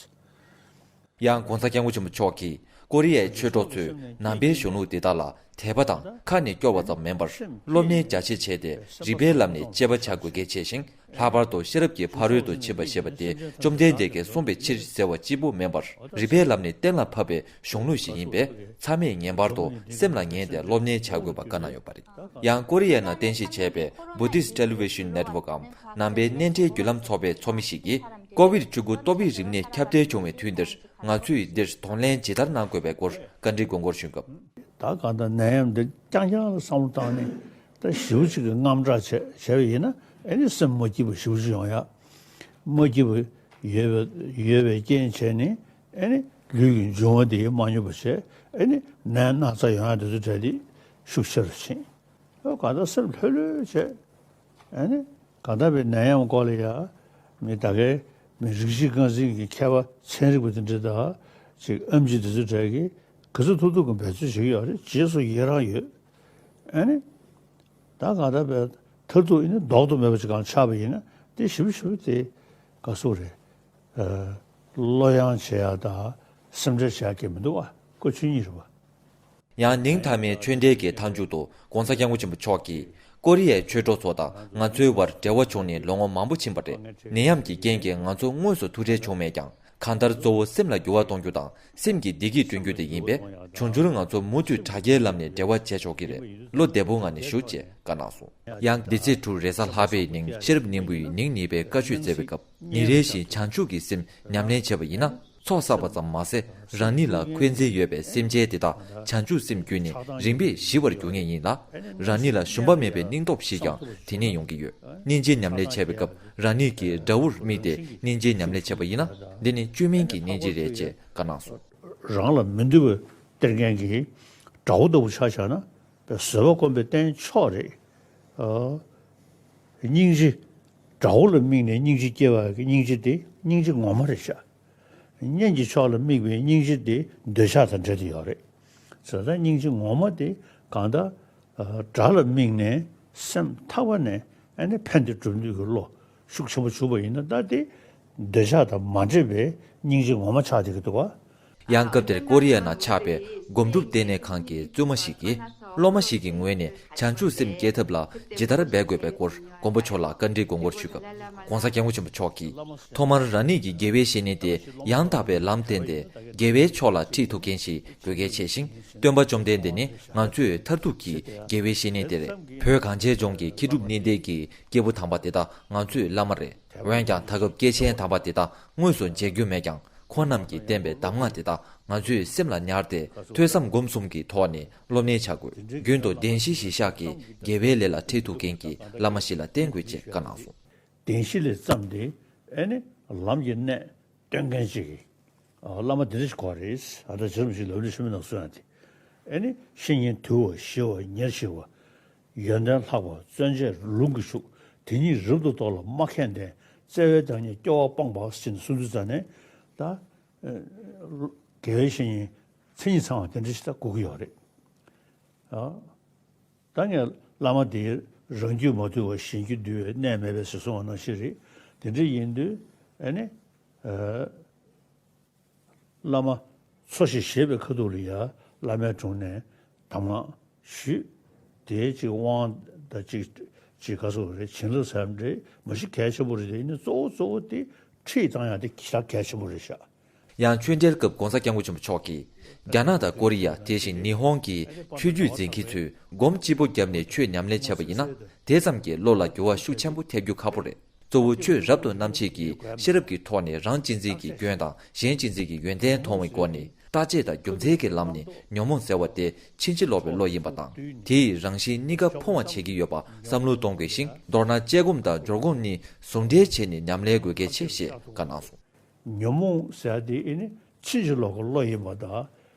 ཡང་༸གོང་ས་༸སྐྱབས་མགོན་ཆེན་པོ་མཆོག་གིས་ཀོ་རི་ཡའི་ཆོས་གྲོགས་ཚོས་ནང་པའི་གཞུང་ལུགས་འདི་དག་ལ་དད་པ་དང་ཁ་ནས་སྐྱོར་བ་ཙམ་མིན་པར། སློབ་གཉེར་རྒྱ་ཆེ་བྱས་ཏེ་རིག་པའི་ལམ་ནས་དཔྱད་པ་བྱ་དགོས་གལ་ཆེ་ཞིང་། ལྷག་པར་དུ་ཤེས་རབ་ཀྱི་ཕ་རོལ་ཏུ་ཕྱིན་པ་ཞེས་པ་དེ་བཅོམ་ལྡན་འདས་ཀྱིས་གསུངས་པའི་ཕྱིར་ཟེར་བ་གཅིག་པུ་མིན་པར། རིག་པའི་ལམ་ནས་གཏན་ལ་ཕབ་པའི་གཞུང་ལུགས་ཤིག་ཡིན་པས། ཚང་མས་ངེས་པར་དུ་སེམས་ལ་ངེས་ཏེ་སློབ་གཉེར་བྱ་དགོས་པ་བཀའ་གནང་ཡོད་པ་རེད། ཡང་ཀོ་རི་ཡའི་ནང་རྟེན་གཞི་བྱས་པའི་Buddhist Television Network་འམ་ནང་པའི་གནས་འབྲེལ་བརྒྱུད་ལམ་ཚོགས་པའི་ཚོགས་མི་ཞིག་གིས། ཀོ་བིད་བཅུ་དགུ་ཏོག་དབྱིབས་རིམས་ནད་ཁྱབ་གདལ་བྱུང་བའི་དུས་འདིར། ང་ཚོས་འདིར་གདོང་ལེན་ཇི་ལྟར་གནང་དགོས་པའི་སྐོར་བཀའ་འདྲི་དགོངས་སྐོར་ཞུས་སྐབས། ད་གང་ལྟར་ནད་ཡམས་འདི་རྐྱང་རྐྱང་ལ་བསམ་བློ་བཏང་ནས། ད་ཞེ་པོ་ཅིག་གི་དངངས་སྐྲག་བྱས་བྱས་པ་ཡིན་ན། ཨེ་ནི་སེམས་མ་སྐྱིད་པ་ཞེ་པོ་ཅིག་ཡོང་ཡག་མ་སྐྱིད་པ་ཡོད་པའི་ཡོད་པའི་རྐྱེན་བྱས་ནས། ཨེ་ནི་ལུས་ཀྱི་འབྱུང་བ་དེ་མ་སྙོམས་པ་བྱས། ཨེ་ནི་ནད་ན་ཚ་ཡོང་ཡག་དེ་ཚོ་གྲས་དེ་ཤུགས་ཆེ་རུ་ཕྱིན། ཨོ་གང་ལྟར་སེམས་ལྷོད་ལྷོད་བྱས། ཨེ་ནི་གང་ལྟར་བའི་ནད་ཡམས་སྐོར་ལ་ཡ། མི་ད་གའི་མི་རིགས་གཅིག་རྐང་འཛིན་གྱི་མཁས་པ་ཚན་རིག་པ་དེ་འདྲ་དང་། ཅིག་ཨེམ་ཆི་དེ་ཚོ་གྲས་ཀྱིས་ག་ཚོད་ཐུབ་ཐུབ་ཀྱི་འབད་རྩོལ་བྱེད་ཀྱི་ཡོད་རེད། རྗེས་སུ་ཡི་རང་ཡོད། ཨེ་ནི་ད་གང་ལྟར་བའི་མཐར་ཐུག་ཨེ་ནི་ལྡོག་ཏུ་མེད་པ་ཅིག་གང་ཆགས་པ་ཡིན་ན། དེ་ཞིབ་ཞིབ་དེ་ག་སུ་རེད། ཨ། བློ་ཡང་བྱེད་ཡག་དང་སེམས་ཁྲལ་བྱེད་ཡག་གི་མི་འདུག་བ། ཀོ་ཆོས་ཉིད་རེད་བ། ཡང་ནིང་མཐའ་མའི་ཆོས་འབྲེལ་གྱི་མཐའ་མཇུག་ཏུ་༸གོང་ས་༸སྐྱབས་མགོན་ཆེན་པོ་མཆོག་གིས། ཀོ་རི་ཡའི་ཆོས་གྲོགས་ཚོ་དང་ང་ཚོའི་བར་འབྲེལ་བ་བྱུང་ནས་ལོ་ངོ་མང་པོ་ཕྱིན་པ་རེད། ནད་ཡམས་ཀྱི་རྐྱེན་གྱིས་ང་ཚོ་དངོས་སུ་ཐུག་འཕྲད་བྱུང་མེད་ཀྱང་། གང་ལྟར་གཙོ་བོ་སེམས་ལ་འགྱུར་བ་གཏོང་རྒྱུ་དང་སེམས་ཀྱི་བདེ་སྐྱིད་བསྐྲུན་རྒྱུ་དེ་ཡིན་པས། འབྱུང་འགྱུར་ང་ཚོ་མུ་མཐུད་དྲ་རྒྱའི་ལམ་ནས་འབྲེལ་བ་བྱེད་ཆོག་གི་རེད། བློ་བདེ་པོའི་ངང་ནས་བཞུགས་ཅེས་བཀའ་གནང་སོང་། ཡང་འདི་ཚེས་དྲུག་རེས་གཟའ་ལྷག་པའི་ཉིན་ཤེས་རབ་སྙིང་པོ་ཡི་ཉིན་གཉིས་པའི་བཀའ་ཆོས་སྩལ་བའི་སྐབས། ཉིན་རེ་བཞིན་བྱང་ཆུབ་ཀྱི་སེམས་ཉམས་ལེན་བྱས་པ་ཡིན་ན། ཚོགས་བསགས་པ་ཙམ་མ་ཟད། རང་ཉིད་ལ་འཁོན་འཛིན་ཡོད་པའི་སེམས་ཅན་དེ་དག་བྱང་ཆུབ་སེམས་བསྐྱུད་ནས་རིམ་པས་ཞི་བར་འགྱུར་ངེས་ཡིན་ལ། རང་ཉིད་ལ་ཞུམ་པ་མེད་པའི་སྙིང་སྟོབས་ཤིག་ཀྱང་དེ་ནས་ཡོང་གི་ཡོད། སྙིང་རྗེ་ཉམས་ལེན་བྱས་པའི་སྐབས། རང་ཉིད་ཀྱིས་དགྲ་བོར་དམིགས་ཏེ་སྙིང་རྗེ་ཉམས་ལེན་བྱས་པ་ཡིན་ན། འདི་ནི་བཅོས་མིན་གྱི་སྙིང་རྗེ་རེད་ཅེས་བཀའ་གནང་སོང་། རང་ལ་མི་འདོད་པ་སྟེར་མཁན་གྱི་དགྲ་བོ་ལྟ་བུ་ཆ་བཞག་ན། བཟོད་པ་སྒོམ་པའི་རྟེན་མཆོག་རེད། ཨ། སྙིང་རྗེ། དགྲ་བོ་ལ་དམིགས་ནས་སྙིང་རྗེ་སྐྱེ་བ་གི་སྙིང་རྗེ་དེ་སྙིང་རྗེ་ངོ་མ་རེད་ཤག་གཉེན་གྱི་ཕྱོགས་ལ་དམིགས་པའི་སྙིང་རྗེ་དེ་འདོད་ཆགས་དང་འབྲེལ་ཏེ་ཡོད་རེད། བྱས་ཙང་སྙིང་རྗེ་ངོ་མ་དེ་གང་ལྟར། ཨ། དགྲ་ལ་དམིགས་ནས་སེམས་ཐག་པ་ནས། ཨ་ནི་ཕན་བདེ་སྒྲུབ་འདོད་ཀྱི་བློ་ཤུགས་ཆེན་པོ་བྱུང་བ་ཡིན་ན། ད་དེ་འདོད་ཆགས་དང་མ་འདྲེས་པའི་སྙིང་རྗེ་ངོ་མ་ཆགས་བསྡད་ཀྱི་འདུག་ག་ཡང་སྐབས་དེར་ཀོ་རི་ཡ་ནང་ཆགས་པའི་སྒོམ་སྒྲུབ་ལྟེ་གནས་ཁང་གི་བཙུན་མ་ཞིག་གིས། སློབ་མ་ཞིག་གི་ངོས་ནས་བྱང་ཆུབ་སེམས་སྐྱེ་ཐབས་ལ་ཇི་ལྟར་འབད་དགོས་པའི་སྐོར་མགོན་པོ་མཆོག་ལ་བཀའ་འདྲི་དགོངས་སྐོར་ཞུས་སྐབས། ༸གོང་ས་༸སྐྱབས་མགོན་ཆེན་པོ་མཆོག་གིས། ཐོག་མར་རང་ཉིད་ཀྱི་དགེ་བའི་བཤེས་གཉེན་དེ་ཡང་དག་པའི་ལམ་བསྟེན་ཏེ། དགེ་བའི་ཕྱོགས་ལ་ཁྲིད་ཐུབ་མཁན་ཞིག་དགོས་གལ་ཆེ་ཞིང་། སྟོན་པ་བཅོམ་ལྡན་འདས་ནི་ང་ཚོའི་མཐར་ཐུག་གི་དགེ་བའི་བཤེས་གཉེན་དེ་རེད། བོད་གངས་ཅན་ལྗོངས་ཀྱི་མཁས་གྲུབ་གཉིས་ལྡན་གྱི་སྐྱེས་བུ་དམ་པ་དེ་དག་ང་ཚོའི་བླ་མ་རེད། འོན་ཀྱང་ད་སྐབས་སྐྱེས་ཆེན་དམ་པ་དེ་དག་དངོས་སུ་མཇལ་རྒྱུ་མེད་ཀྱང་། ཁོང་རྣམས་ཀྱིས་བསྟན་པའི་གདམས་ངག་དེ་དག་ང་ཚོས་སེམས་ལ་ཉར་ཏེ། ཐོས་བསམ་སྒོམ་གསུམ་གྱི་ཐོག་ནས་སློབ་གཉེར་བྱ་དགོས། རྒྱུན་དུ་བདེན་བཞི་གཞིར་བཞག་གི་དགེ་བའི་ལས་ལ་ཁྲིད་ཐུབ་མཁན་གྱི་བླ་མ་ཞིག་ལ་བསྟེན་དགོས་ཅེས་བཀའ་གནང་སོང་། བདེན་བཞི་ལས་བརྩམས་ཏེ། ཨེ་ནི་ལམ་གྱི་གནད་སྟོན་མཁན་ཅིག་གི། ཨ། བླ་མ་དེ་འདྲ་ཞིག་དགོས་རེད། ཨ། ད་བྱེ་རུམ་ཞིག་ལབ་ནས་ཤི་མི་ནང་གསོན་ཡ་དེ། ཨེ་ནི་བཤེས་གཉེན་དུལ་བ་ཞི་བ་ཉེར་ཞི་བ། ཡོན་ཏན་ལྷག་པ་བརྩོན་བཅས་ལུང་གིས་ཕྱུག་དེ་ཉིད་རབ་ཏུ་རྟོགས་ལ་མ་མཁས་ལྡན། བརྩེ་བའི་བདག་ཉིད་སྐྱོ་བ་སྤངས་པ་ཟེར་ནས་གསུངས་དུས་ཙ་ནས། ད། ཨ། དགེ་བའི་བཤེས་གཉེན་མཚན་ཉིད་ཚང་བ་དེ་འདྲ་ཞིག་ད་དགོས་ཀྱི་ཡོད་རེད། ཨ། ད་ངས་བླ་མ་དེ་རང་རྒྱུད་མ་དུལ་བ་གཞན་རྒྱུད་འདུལ་བའི་གནད་མེད་པས་ཟེར་གསུངས་པ་ནང་བཞིན་རེད། དེ་འདྲ་ཡིན་དུས། ཨ་ནི། ཨ། བླ་མ་འཚོ་ཞིང་གཞེས་པའི་ཁ་ཐུག་ལ་ཡ་བླ་མའི་དྲུང་ནས་གདམས་ངག་ཞུས། དེའི་ཅིག་དབང་དང་ཅིག་ཅིག་ག་སོགས་རེད། བྱིན་རླབས་ཟེར་ཡ་འདྲ་མ་གཞི་གལ་ཆེན་པོ་རེད། དེ་ཡིན་ན་གཙོ་བོ་གཙོ་བོ་དེ་ཁྲིད་བཏང་ཡ་དེ་ཞེ་དྲག་གལ་ཆེན་པོ་རེད་ཤག་ཡང་ཆོས་འབྲེལ་སྐབས་༸གོང་ས་༸སྐྱབས་མགོན་ཆེན་པོ་མཆོག་གིས། རྒྱ་ནག་དང་ཀོ་རི་ཡ། དེ་བཞིན་ཉི་ཧོང་གི་ཆོས་བརྒྱུད་འཛིན་མཁན་ཚོས་སྒོམ་གཅིག་པོ་བརྒྱབ་ནས་ཆོས་ཉམས་ལེན་བྱས་པ་ཡིན་ན། དེ་ཙམ་གྱིས་བློ་ལ་འགྱུར་བ་ཤུགས་ཆེན་པོ་ཐེབས་རྒྱུ་ཁག་པོ་རེད། གཙོ་བོ་ཆོས་རབ་ཏུ་རྣམ་འབྱེད་ཀྱི་ཤེས་རབ་ཀྱི་ཐོག་ནས་རང་གཅེས་འཛིན་གྱི་སྐྱོན་དང་གཞན་གཅེས་འཛིན་གྱི་ཡོན་ཏན་མཐོང་བའི་སྒོ་ནས། བརྟག་དཔྱད་དང་རྒྱུ་མཚན་གྱི་ལམ་ནས་ཉོན་མོངས་ཟེར་བ་དེ་ཕྱིན་ཅི་ལོག་པའི་བློ་ཡིན་པ་དང་། དེ་ཡིས་རང་གཞན་གཉིས་ཀ་ཕུང་བར་བྱེད་ཀྱི་ཡོད་པ་བསམ་བློ་གཏོང་དགོས་ཤིང་། མདོར་ན་དཔྱད་སྒོམ་དང་སྦྱོར་སྒོམ་གཉིས་ཟུང་འབྲེལ་བྱས་ནས་ཉམས་ལེན་དགོས་གལ་ཆེ་ཞེས་བཀའ་གནང་སོང་། ཉོན་མོངས་ཟེར་ཡ་དེ་ཨེ་ནི་ཕྱིན་ཅི་ལོག་གི་བློ་ཡིན་པ་དང་།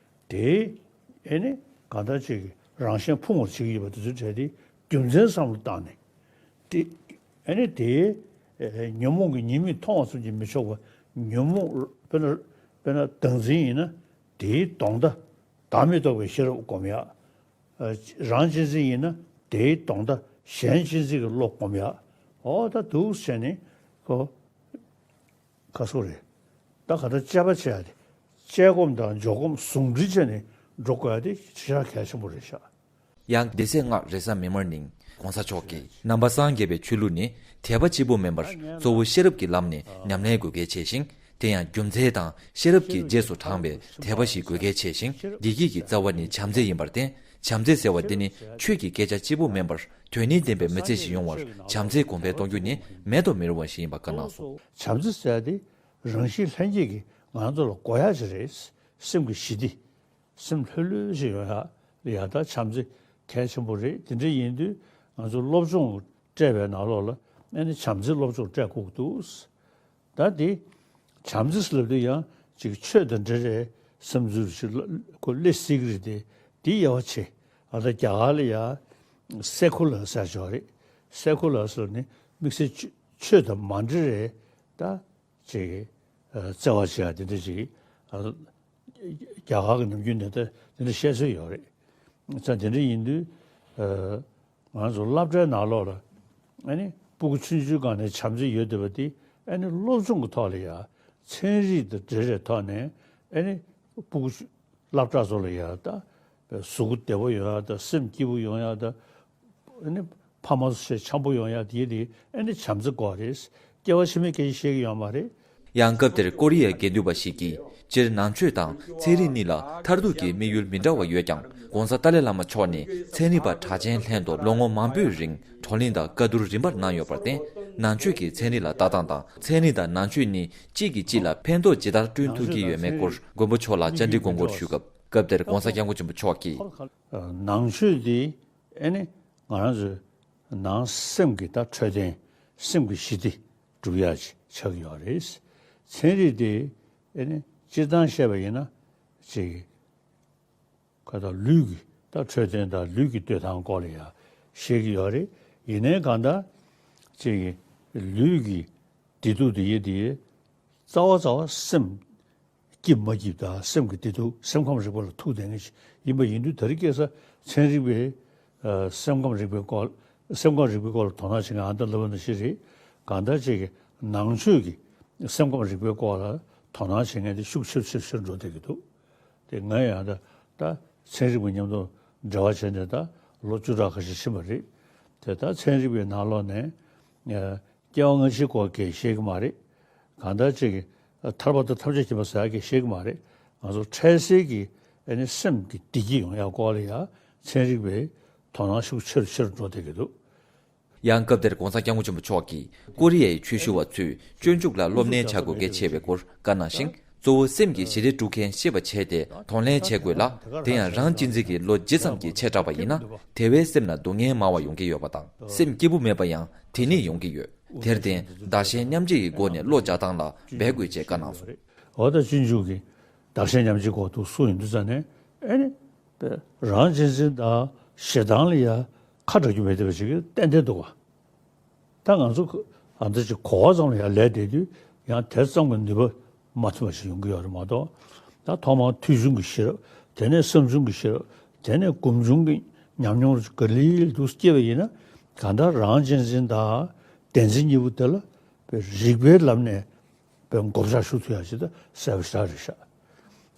དེ་ཨེ་ནི་གང་ལྟར་ཅིག་ རང་གཞན་ཕུང་བར་བྱེད་ཀྱི་ཡོད་པ་དེ་ཚོའི་གྲས་དེ་རྒྱུ་མཚན་བསམ་བློ་བཏང་ནས། དེ་ཨ་ནི་དེའི་ཨེ་ཉོན་མོངས་ཀྱི་ཉེས་དམིགས་མཐོང་བ་ཙམ་གྱིས་མི་ཆོག་པ། ཉོན་མོངས་དཔེར་ན་དཔེར་ན་བདག་འཛིན་ཡིན་ན་དེའི་གདོང་མདའ་བདག་མེད་རྟོགས་པའི་ཤེས་རབ་སྒོམ་ཡག། ཨ་རང་གཅེས་འཛིན་ཡིན་ན་དེའི་གདོང་མདའ་གཞན་གཅེས་འཛིན་གྱི་བློ་སྒོམ་ཡག། འོ་ད་འདུག་བྱས་ནས་ཁོ། ཁ་སོ་རེད། ད་ག་ད་དཔྱད་པ་བྱེད་ཡ་དེ། དཔྱད་སྒོམ་དང་འཇོག་སྒོམ་ཟུང་འབྲེལ་བྱས་ནས་འགྲོ་དགོས་ཡ་དེ་ཞེ་དྲག་གལ་ཆེན་པོ་རེད་ཤག། ཡང་སྡེ་ཚན་ལྔ་རེས་གཟའ་མིག་དམར་ཉིན་༸གོང་ས་མཆོག་གིས་ནང་པ་སངས་རྒྱས་པའི་ཆོས་ལུགས་ནི་དད་པ་གཅིག་པུ་མིན་པར་གཙོ་བོ་ཤེས་རབ་ཀྱི་ལམ་ནས་ཉམས་ལེན་དགོས་གལ་ཆེ་ཞིང་། དེ་ཡང་རྒྱུ་མཚན་དང་ཤེས་རབ་ཀྱི་རྗེས་སུ་འབྲངས་པའི་དད་པ་ཞིག་དགོས་གལ་ཆེ་ཞིང་། བདེ་སྐྱིད་ཀྱི་རྩ་བ་ནི་བྱམས་བརྩེ་ཡིན་པར་བརྟེན། བྱམས་བརྩེ་ཟེར་བ་འདི་ནི་ཆོས་ཀྱི་སྐད་ཆ་གཅིག་པུ་མིན་པར་དོན་སྙིང་ལྡན་པའི་མི་ཚེ་ཞིག་ཡོང་བར་བྱམས་བརྩེ་གོང་འཕེལ་གཏོང་རྒྱུ་ནི་མེད་དུ་མི་རུང་བ་ཞིག་ཡིན་པ་བཀའ་གནང་སོང་། བྱམས་བརྩེ་ཟེར་ཡ་དེ་རང་བཞིན་ལྷན་སྐྱེས་ཀྱིས་ང་ཚོ་ལ་དགོས་ཡ་ཅིག་རེད། སེམས་ཀྱི་ཞི་བདེ། སེམས་ལྷོད་ལྷོད་ཅིག་ཡོང་ཡ་ལ་ཡ་ད་བྱམས་བརྩེ་གལ་ཆེན་པོ་རེད། དེ་འདྲ་ཡིན་དུས་ང་ཚོ་སློབ་སྦྱོང་སྤྲད་པའི་ནང་ལོགས་ལ་ཨ་ནི་བྱམས་བརྩེ་སློབ་སྦྱོང་སྤྲད་དགོས་ཀྱི་འདུག། ད་དེ་བྱམས་བརྩེ་ཟེར་ལབ་དུས་ཡང་ཅིག་ཆོས་དང་འབྲེལ་རེད་བསམ་ཚུལ་ཞིག་ཁོ་སླེབས་སྲིད་ཀྱི་རེད་དེ། དེ་དབྱེ་བ་ཕྱེ། ཨ་ད་རྒྱ་གར་ལ་ཡ་སེ་ཁུ་ལར་ཟེར་ཅིག་ཡོད་རེད། སེ་ཁུ་ལར་ཟེར་ནི་དམིགས་བསལ་ཆོས་ཆོས་དང་མ་འབྲེལ་རེད། ད་ཅིག་ཨ་བརྩེ་བ་བྱེད་ཡ་དེ་འདྲ་ཅིག་ཨ་རྒྱ་གར་གྱི་ནམ་རྒྱུན་ནས་ད་དེ་འདྲ་བཤད་སྲོལ་ཡོད་རེད། ཙང་དེ་འདྲ་ཡིན་དུས་ཨ་ང་ཚོ་སློབ་གྲྭའི་ནང་ལོགས་ལ་ཨ་ནི་སྤུ་གུ་ཆུང་ཆུང་སྒང་ནས་བྱམས་བརྩེ་ཡོད་བསྡད་པ་དེ་ཨ་ནི་སློབ་སྦྱོང་གི་ཐོག་ལ་ཡ་ཚན་རིག་དང་འབྲེལ་བའི་ཐོག་ནས་ཨ་ནི་སྤུ་གུ་ཆུ་སློབ་གྲྭ་ཚོ་ལ་ཡ་ད་གཟུགས་པོ་བདེ་པོ་ཡོང་ཡ་དང་སེམས་སྐྱིད་པོ་ཡོང་ཡ་དང་། ཨ་ནི་ཕ་མ་ཚོ་ཞེ་འཆམ་པོ་ཡོང་ཡ་དེ་དེ་ཨ་ནི་བྱམས་བརྩེ་དགོས་རེད། སྐྱེ་བ་ཕྱི་མའི་སྐད་ཆ་བཤད་ཀྱི་ཡོད་མ་རེད། ཡང་སྐབས་དེར་ཀོ་རི་ཡའི་དགེ་འདུན་པ་ཞིག་གིས་སྤྱིར་ནང་ཆོས་དང་ཚན་རིག་གཉིས་ལ་མཐར་ཐུག་གི་དམིགས་ཡུལ་མི་འདྲ་བ་ཡོད་ཀྱང་༸གོང་ས་ཏཱ་ལའི་བླ་མ་མཆོག་ནི་ཚན་རིག་པ་གྲགས་ཅན་ལྷན་དུ་ལོ་ངོ་མང་པོའི་རིང་བགྲོ་གླེང་དང་བཀའ་བསྡུར་རིམ་པར་གནང་ཡོད་པར་བརྟེན། ནང་ཆོས་ཀྱིས་ཚན་རིག་ལ་ལྟ་སྟངས་དང་ཚན་རིག་དང་ནང་ཆོས་གཉིས་གཅིག་གིས་གཅིག་ལ་ཕན་ཐོགས་ཇི་ལྟར་བསྐྲུན་ཐུབ་ཀྱི་ཡོད་མེད་སྐོར་མགོན་པོ་མཆོག་ལ་བཅར་འདྲི་དགོངས་སྐོར་ཞུས་སྐབས། སྐབས་དེར་༸གོང་ས་༸སྐྱབས་མགོན་ཆེན་པོ་མཆོག་གིས། ནང་ཆོས་འདི་ཨེ་ནི་ང་རང་ཚོའི་ནང་སེམས་ཀྱི་ད་འཕྲོད་བསྟེན། སེམས་ཀྱི་ཞི་བདེ་སྒྲུབ་ཡག་ཅིག་ཆགས་ཀྱི་ཡོད་རེད། ཚན་རིག་དེ་ཨེ་ནི་སྤྱིར་བཏང་བཤད་པ་ཡིན་ན་ཅིག་ཁ་ད་ལུས་ཀྱི་ད་འཕྲོད་བསྟེན་དང་ལུས་ཀྱི་སྡོད་སྟངས་སྐོར་ལ་ཡང་བཤད་ཀྱི་ཡོད་རེད། ཡིན་ནའི་གང་ལྟར་ཅིག་ལུས་ཀྱི་བདེ་སྡུག་དེ་ཡིན་དེ་རྩ་བ་རྩ་བ་སེམས་སྐྱིད་མ་སྐྱིད་དང་སེམས་ཀྱི་བདེ་སྡུག་སེམས་ཁམས་རིག་པ་ལ་ཐུག་བསྡད་མཁན་ཞིག་ཡིན་པ་ཡིན་དུས། ད་རེས་ཁ་སང་ཚན་རིག་པས་ཨ་སེམས་ཁམས་རིག་པའི་སྐོར་སེམས་ཁམས་རིག་པའི་སྐོར་ལ་དོ་སྣང་བྱེད་མཁན་ཨ་མདའ་ལབ་པ་ནང་བཞིན་རེད། གང་ལྟར་ཅིག་གི་ནང་ཆོས་ཀྱི་སེམས་ཁམས་རིག་པའི་སྐོར་ལ་དོ་སྣང་བྱེད་མཁན་དེ་ཤུགས་ཆེར་ཆེར་ཆེར་འགྲོ་བསྡད་ཀྱི་འདུག། དེ་ང་ཡང་ད་ད་ཚན་རིག་པ་མཉམ་དུ་འབྲེལ་བ་བྱས་ནས་ད་ལོ་བཅུ་ཕྲག་ཁ་ཤས་ཕྱིན་པ་རེད། དེ་ད་ཚན་རིག་པའི་ནང་ལོགས་ནས་ཨ་སྐྱེ་བ་སྔ་ཕྱིའི་སྐོར་གྱི་བཤད་ཀྱི་མ་རེད། གང་ལྟར་ཅིག་གི་ཐར་པ་དང་ཐམས་ཅད་མཁྱེན་པ་ཟེར་ཡག་གི་བཤད་ཀྱི་མ་རེད། ང་ཚོ་འཕྲལ་སེལ་གྱི་ཨ་ནི་སེམས་ཀྱི་བདེ་སྐྱིད་ཡོང་ཡག་སྐོར་ལ་ཡང་ཚན་རིག་པས་དོ་སྣང་ཤུགས་ཆེ་རུ་ཆེ་རུ་འགྲོ་བསྡད་ཀྱི་འདུག། ཡང་སྐབས་དེར་༸གོང་ས་༸སྐྱབས་མགོན་ཆེན་པོ་མཆོག་གིས་ཀོ་རི་ཡའི་ཆོས་ཞུ་བ་ཚོས་སྤྱོད་འཇུག་ལ་སློབ་གཉེར་བྱ་དགོས་གལ་ཆེ་བའི་སྐོར་བཀའ་གནང་ཞིང་། གཙོ་བོ་སེམས་ཀྱི་ཞི་བདེ་སྒྲུབ་མཁན་ཤེས་པ་བྱས་ཏེ་གདོང་ལེན་བྱེད་དགོས་ལ། དེ་ཡང་རང་གཅེས་འཛིན་གྱི་བློ་ཇི་ཙམ་གྱིས་ཆེ་དྲགས་པ་ཡིན་ན། དེ་བས་སེམས་ལ་སྡུག་བསྔལ་མང་བ་ཡོང་གི་ཡོད་པ་དང་། སེམས་སྐྱིད་པོ་མེད་པ་ཡང་དེ་ནས་ཡོང་གི་ཡོད། དེར་བརྟེན་བདག་གཞན་མཉམ་བརྗེ་ཡི་སྒོ་ནས་བློ་སྦྱང་སྟངས་ལ་འབད་དགོས་ཅེས་བཀའ་གནང་སོང་། འོ་ད་སྤྱོད་འཇུག་གི་བདག་གཞན་མཉམ་བརྗེའི་སྐོར་དུ་གསུངས་ཡོང་དུས་ཙ་ནས་ཨེ་ནི། རང་གཅེས་འཛིན་དང་ཞེ་སྡང་ལ་ཡ་ཁ་གྲག་རྒྱུ་མེད་བསྡད་པ་ཞིག་གི་ཏན་ཏན་འདུག་ག། ད་ང་ཚོ་ཨ་འདྲ་ཅིག་གོ་བ་ཙམ་ལ་ཡ་ལས་བསྡད་དུས་ཡང་དེ་ཙམ་གྱི་ནུས་པ་མ་ཐོན་པ་ཞིག་ཡོང་གི་ཡོད་རེད་མ་གཏོགས། ད་ཐོག་མར་ཐོས་བྱུང་གི་ཤེས་རབ། དེ་ནས་བསམ་བྱུང་གི་ཤེས་རབ། དེ་ནས་སྒོམ་བྱུང་གི་ཉམས་མྱོང་ག་ལེར་དུ་སྐྱེས་པ་ཡིན་ན། གང་ལྟར་རང་གཅེས་འཛིན་དང་བདེན་འཛིན་གཉིས་པོ་དེ་ལ་རིགས་པའི་ལམ་ནས་པའི་བགོ་བཤའ་ཞུ་ཐུབ་ཡ་ཅིག་ད་གསལ་པོ་ཞེ་དྲག་རེད་ཤག།